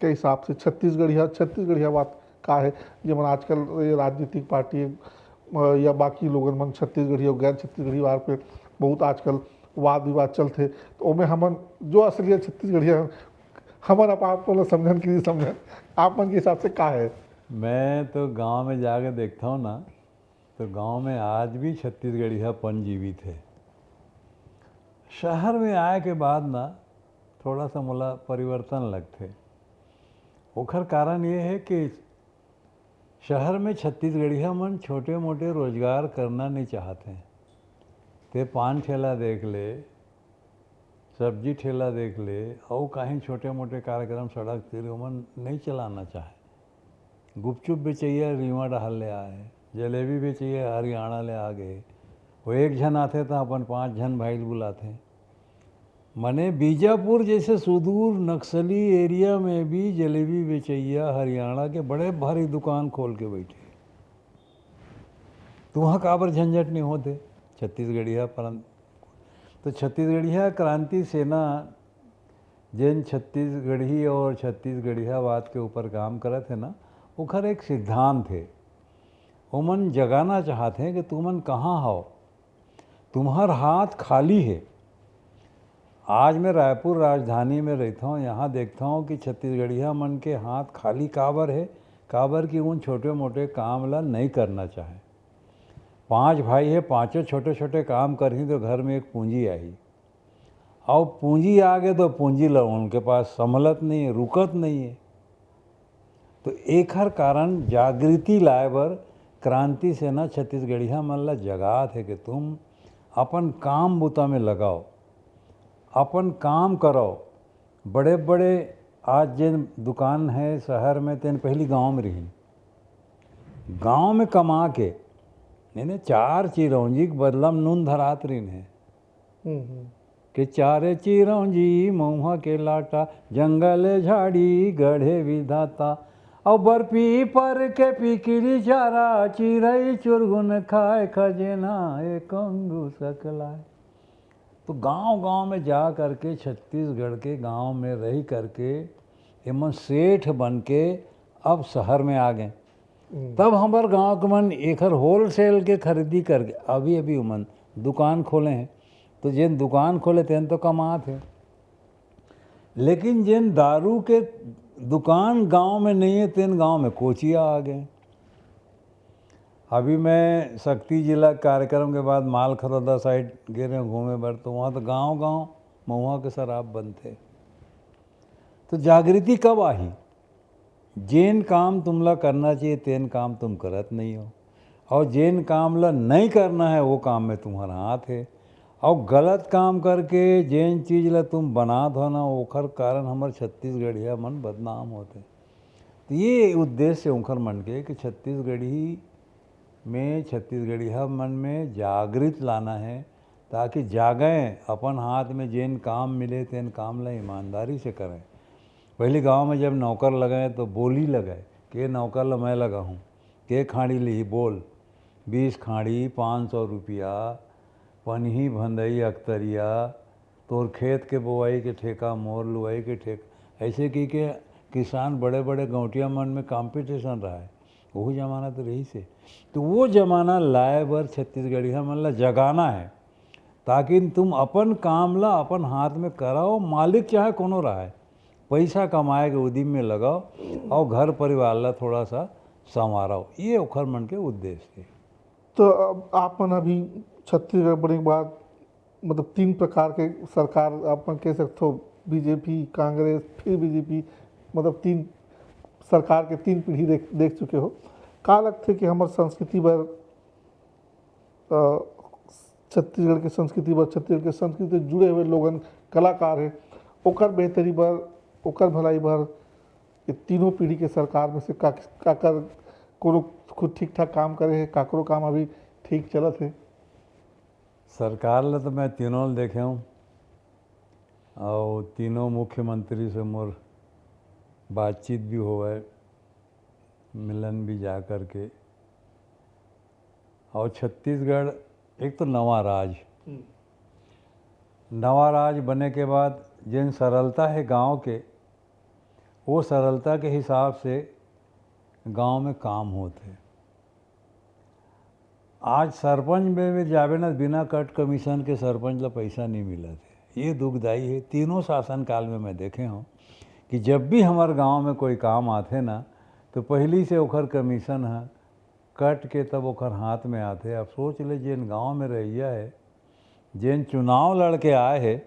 के हिसाब से छत्तीसगढ़िया, छत्तीसगढ़िया बात का है, जेमन आजकल ये राजनीतिक पार्टी, अ, या बाकी लोगन मन छत्तीसगढ़ी और गैर छत्तीसगढ़ी वार पे बहुत आजकल वाद विवाद चलथे, तो ओमे हमन जो असलियत छत्तीसगढ़िया हन, हमन आप, आप मन समझन कि नहीं समझन, आप मन के हिसाब से का है? मैं तो गांव में जाके देखता हूँ ना, तो गांव में आज भी छत्तीसगढ़ियापन जीवित है। शहर में आए के बाद ना थोड़ा सा मोला परिवर्तन लगथे। ओखर कारण ये है कि शहर में छत्तीसगढ़िया मन छोटे मोटे रोजगार करना नहीं चाहते। ते पान ठेला देख ले, सब्जी ठेला देख ले, अउ कहीं छोटे मोटे कार्यक्रम सड़क तीर ओमन नहीं चलाना चाहे। गुपचुप बेचैया रीवा डहार ले आए, जलेबी बेचैया हरियाणा ले आ गए। वो एक झन आथे त अपन पांच झन भाई ल बुलाथे। मने बीजापुर जैसे सुदूर नक्सली एरिया में भी जलेबी बेचैया हरियाणा के बड़े भारी दुकान खोल के बैठे। तो वहाँ काबर झंझट नहीं होते छत्तीसगढ़िया परं-, तो छत्तीसगढ़िया क्रांति सेना जेन छत्तीसगढ़ी और छत्तीसगढ़ियावाद के ऊपर काम करत हे ना, ओखर एक सिद्धांत हे। ओमन जगाना चाहत हें कि तुमन कहाँ हव, तुम्हर हाथ खाली हे। आज मैं रायपुर राजधानी में रहिथौं, यहाँ देखथौं कि छत्तीसगढ़िया मन के हाथ खाली काबर हे, काबर कि उन छोटे मोटे काम ला नहीं करना चाहे। पांच भाई हे, पांचों छोटे छोटे काम करही तो घर में एक पूंजी आही। अउ पूंजी आ गे तो पूंजी ल उनके पास संभलत नहीं है, रुकत नहीं है। तो एखर कारण जागृति लाए बर क्रांति सेना छत्तीसगढ़िया मन ला जगात हे कि तुम अपन काम बुता में लगाओ, अपन काम करो। बड़े बड़े आज जेन दुकान हे शहर में, तेन पहली गांव में रहिन। गांव में कमा के, नहीं, नहीं, चार चिरौंजी के बदला में नून धरात रहिन हे। हम्म, हम्म। के चारे चिरौंजी महुआ के लाटा, जंगल झाड़ी गढ़े विधाता, अउ बरपी पर के पिकरी चारा, चिरई चुरगुन खाए खजेना, एक अंगू सकलाए। तो गांव गांव में जा करके, छत्तीसगढ़ के गांव में रह करके, एमन सेठ बन के अब शहर में आ गए। हम्म। तब हमर गांव के मन एखर होलसेल के खरीदी करके अभी अभी उमन दुकान खोले हैं। तो जेन दुकान खोले तेन तो कमात हे, लेकिन जेन दारू के दुकान गांव में नहीं है, तेन गांव में कोचिया आ गए। अभी मैं सक्ती जिला कार्यक्रम के बाद मालखरौदा साइड गे रहे हूँ घूमे बर, तो वहाँ तो गांव गांव महुआ के शराब बनथे। तो जागृति कब आही? जेन काम तुमला करना चाहिए, तेन काम तुम करत नहीं हो, और जेन काम ला नहीं करना है, वो काम में तुम्हारा हाथ है। और गलत काम करके जेन चीज ला तुम बनात हो ना, ओखर कारण हमर छत्तीसगढ़िया मन बदनाम होते। तो ये उद्देश्य उखर मन के कि छत्तीसगढ़ी में, छत्तीसगढ़िया मन में जागृत लाना है, ताकि जागें, अपन हाथ में जेन काम मिले, तेन काम ला ईमानदारी से करें। पहले गांव में जब नौकर लगे, तो बोली लगे, "के नौकर ला मैं लगा हूँ, के खाड़ी लिही, बोल, बीस खाड़ी, पाँच सौ रुपया, पनही, भंदई, अख्तरिया, तोर खेत के बोआई के ठेका, मोर लुआई के ठेका।" ऐसे की के किसान बड़े बड़े गौंटिया मन में कंपटीशन रहा है। वही जमाना तो रही से। तो वो जमाना लाए बर छत्तीसगढ़िया मन ला जगाना है, ताकि तुम अपन काम ला अपन हाथ में कराओ, मालिक चाहे कोनो रहे, पैसा कमाए के उदिम में लगाओ और घर परिवार ला थोड़ा सा संवारो। ये ओखर मन के उद्देश्य है। तो अब आप मन अभी छत्तीसगढ़ बने के बाद, मतलब, तीन प्रकार के सरकार आप मन कह सकते हो, बीजेपी, कांग्रेस, फिर बीजेपी, मतलब, तीन सरकार के तीन पीढ़ी देख, देख चुके हो। का लगथे कि हमर संस्कृति बर, अ, छत्तीसगढ़ के संस्कृति बर, छत्तीसगढ़ के संस्कृति से जुड़े हुए लोगन, कलाकार हैं, ओकर बेहतरी बर, ओकर भलाई बर ये तीनों पीढ़ी के सरकार में से का, काकर कोनो खुद ठीक ठाक काम करे है, काकरो काम अभी ठीक चलत है? सरकार ला तो मैं तीनों ला देखे हूँ, और तीनों मुख्यमंत्री से मोर बातचीत भी होवे, मिलन भी जा करके। और छत्तीसगढ़ एक तो नवा राज, हम्म। नवा राज बने के बाद जेन सरलता है गांव के, वो सरलता के हिसाब से गांव में काम होत है। आज सरपंच में, में जाबे ना, बिना कट कमीशन के सरपंच ला पैसा नहीं मिलत है। ये दुखदाई है। तीनों शासन काल में मैं देखे हूँ कि जब भी हमारे गांव में कोई काम आथे ना, तो पहली से ओखर कमीशन है, कट के तब ओखर हाथ में आथे। अब सोच ले, जेन गांव में रहइया है, जेन चुनाव लड़ के आए है,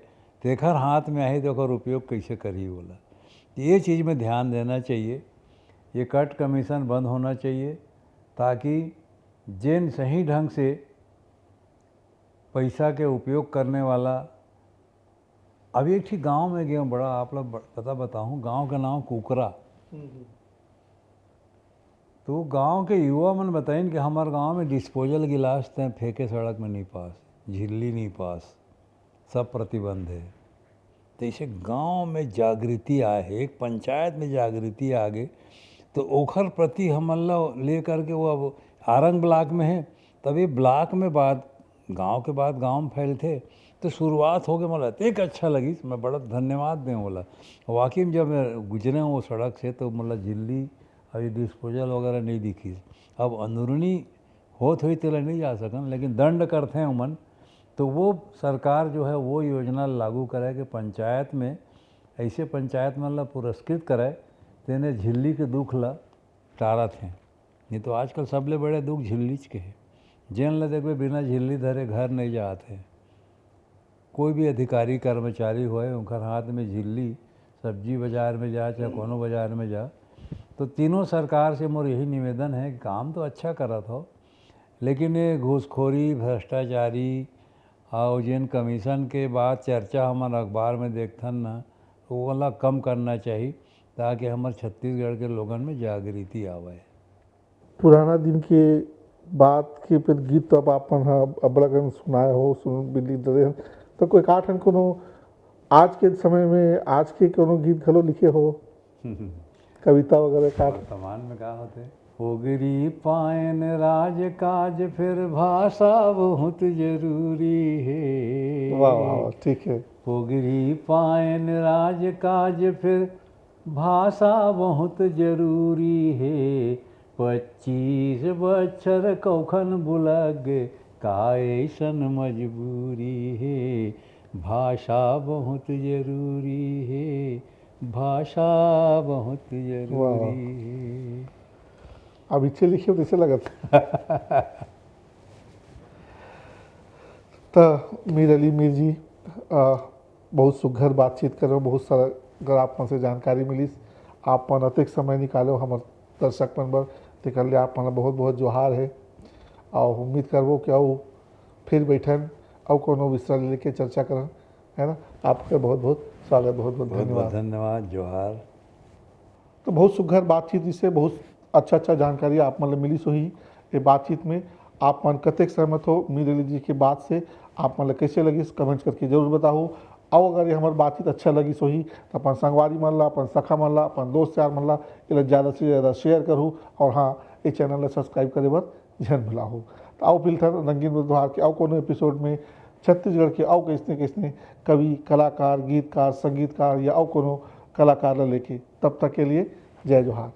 तेखर हाथ में आही, तो ओकर उपयोग कैसे करही ओला? ये चीज में ध्यान देना चाहिए। ये कट कमीशन बंद होना चाहिए, ताकि जेन सही ढंग से पैसा के उपयोग करने वाला। अभी एक ठी गांव में गए हूँ, बड़ा आप लोग ब-, पता बताऊँ, गांव का नाम कुकरा। हम्म, हम्म। तो गांव के युवा मन बताइन कि हमारे गांव में डिस्पोजल गिलास तय फेंके सड़क में नहीं पास, झिल्ली नहीं पास, सब प्रतिबंध है। तो इसे गांव में जागृति आए है, एक पंचायत में जागृति आ गई, तो ओखर प्रति हमन ला ले करके वो अब आरंग ब्लॉक में है, तब ये ब्लॉक में बात, गांव के बात गांव में फैलथे। तो शुरुआत हो गई, मोला अतेक अच्छा लगिस, मैं बड़ा धन्यवाद दें ओला। वाकई में जब मैं गुजरे हूँ वो सड़क से, तो मोला झिल्ली अउ ये डिस्पोजल वगैरह नहीं दिखिस। अब अंदरूनी होत होई तेला नहीं जा सकन, लेकिन दंड करथे ओमन, तो वो सरकार जो है वो योजना लागू करे कि पंचायत में, ऐसे पंचायत मन ला पुरस्कृत करे, तेने झिल्ली के दुख ला टारत हैं। नहीं तो आजकल सबले बड़े दुख झिल्लीच के है। जेन ला देखबे बिना झिल्ली धरे घर नहीं जात है। कोई भी अधिकारी कर्मचारी होए, उनकर हाथ में झिल्ली, सब्जी बाजार में जा चाहे कोनो बाजार में जा, तो तीनों सरकार से मोर यही निवेदन है कि काम तो अच्छा करत हो, लेकिन ये घूसखोरी, भ्रष्टाचारी और जिन कमीशन के बात चर्चा हमन अखबार में देखथन ना, वो वाला कम करना चाहिए, ताकि हमर छत्तीसगढ़ के लोगन में जागृति आवे। पुराना दिन के बात के ऊपर गीत तो अब आप मन ह अब्बड़ अकन सुनाए हो, सुन भी लिख दे हन। तो कोई का ठन कोनो आज के समय में आज के कोनो गीत घलो लिखे हो, कविता वगैरह का? वर्तमान में का होथे? पोगरी पायन राज काज, फिर भाषा बहुत जरूरी है। वाह वाह वाह, ठीक है। पोगरी पायन राज काज, फिर भाषा बहुत जरूरी है। पच्चीस बच्छर कौखन बुलग, का ऐसन मजबूरी है। भाषा बहुत जरूरी है, भाषा बहुत वाह। जरूरी है। अब इच्छे लिखे हो तैसे लगत। त मीर अली मीर जी, अ, बहुत सुघर बातचीत करो, बहुत सारा अगर आप मन से जानकारी मिलिस, आप मन अतेक समय निकालो हमर दर्शक मन बर, तेकर लिए आप मन ला बहुत बहुत जोहार है। और उम्मीद करबो कि अउ फिर बैठन, अउ कोनो विषय लेके चर्चा करन, है ना? आपके बहुत बहुत स्वागत, बहुत बहुत बहुत बहुत धन्यवाद। धन्यवाद, जोहार। तो बहुत सुघर बातचीत, इससे बहुत अच्छा अच्छा जानकारी आप मन ल मिलिस होही। ये बातचीत में आप मन कतेक सहमत हो मीर अली जी के बात से, आप मन ल कैसे लगिस, कमेंट्स करके जरूर बताओ। और अगर ये हमार बातचीत अच्छा लगिस होही, तो अपन संगवारी मन ला, अपन सखा मन ला, अपन दोस्त यार मन ला, एला ज़्यादा से ज़्यादा शेयर करू। और हाँ, ये चैनल ला सब्सक्राइब करे बर झन भुलाहू। तो आओ मिलथन रंगीन बुधवार के अउ कोनो एपिसोड में छत्तीसगढ़ के अउ कैसने कैसने कवि, कलाकार, गीतकार, संगीतकार या अउ कोनो कलाकार ला लेके। तब तक के लिए जय जोहार।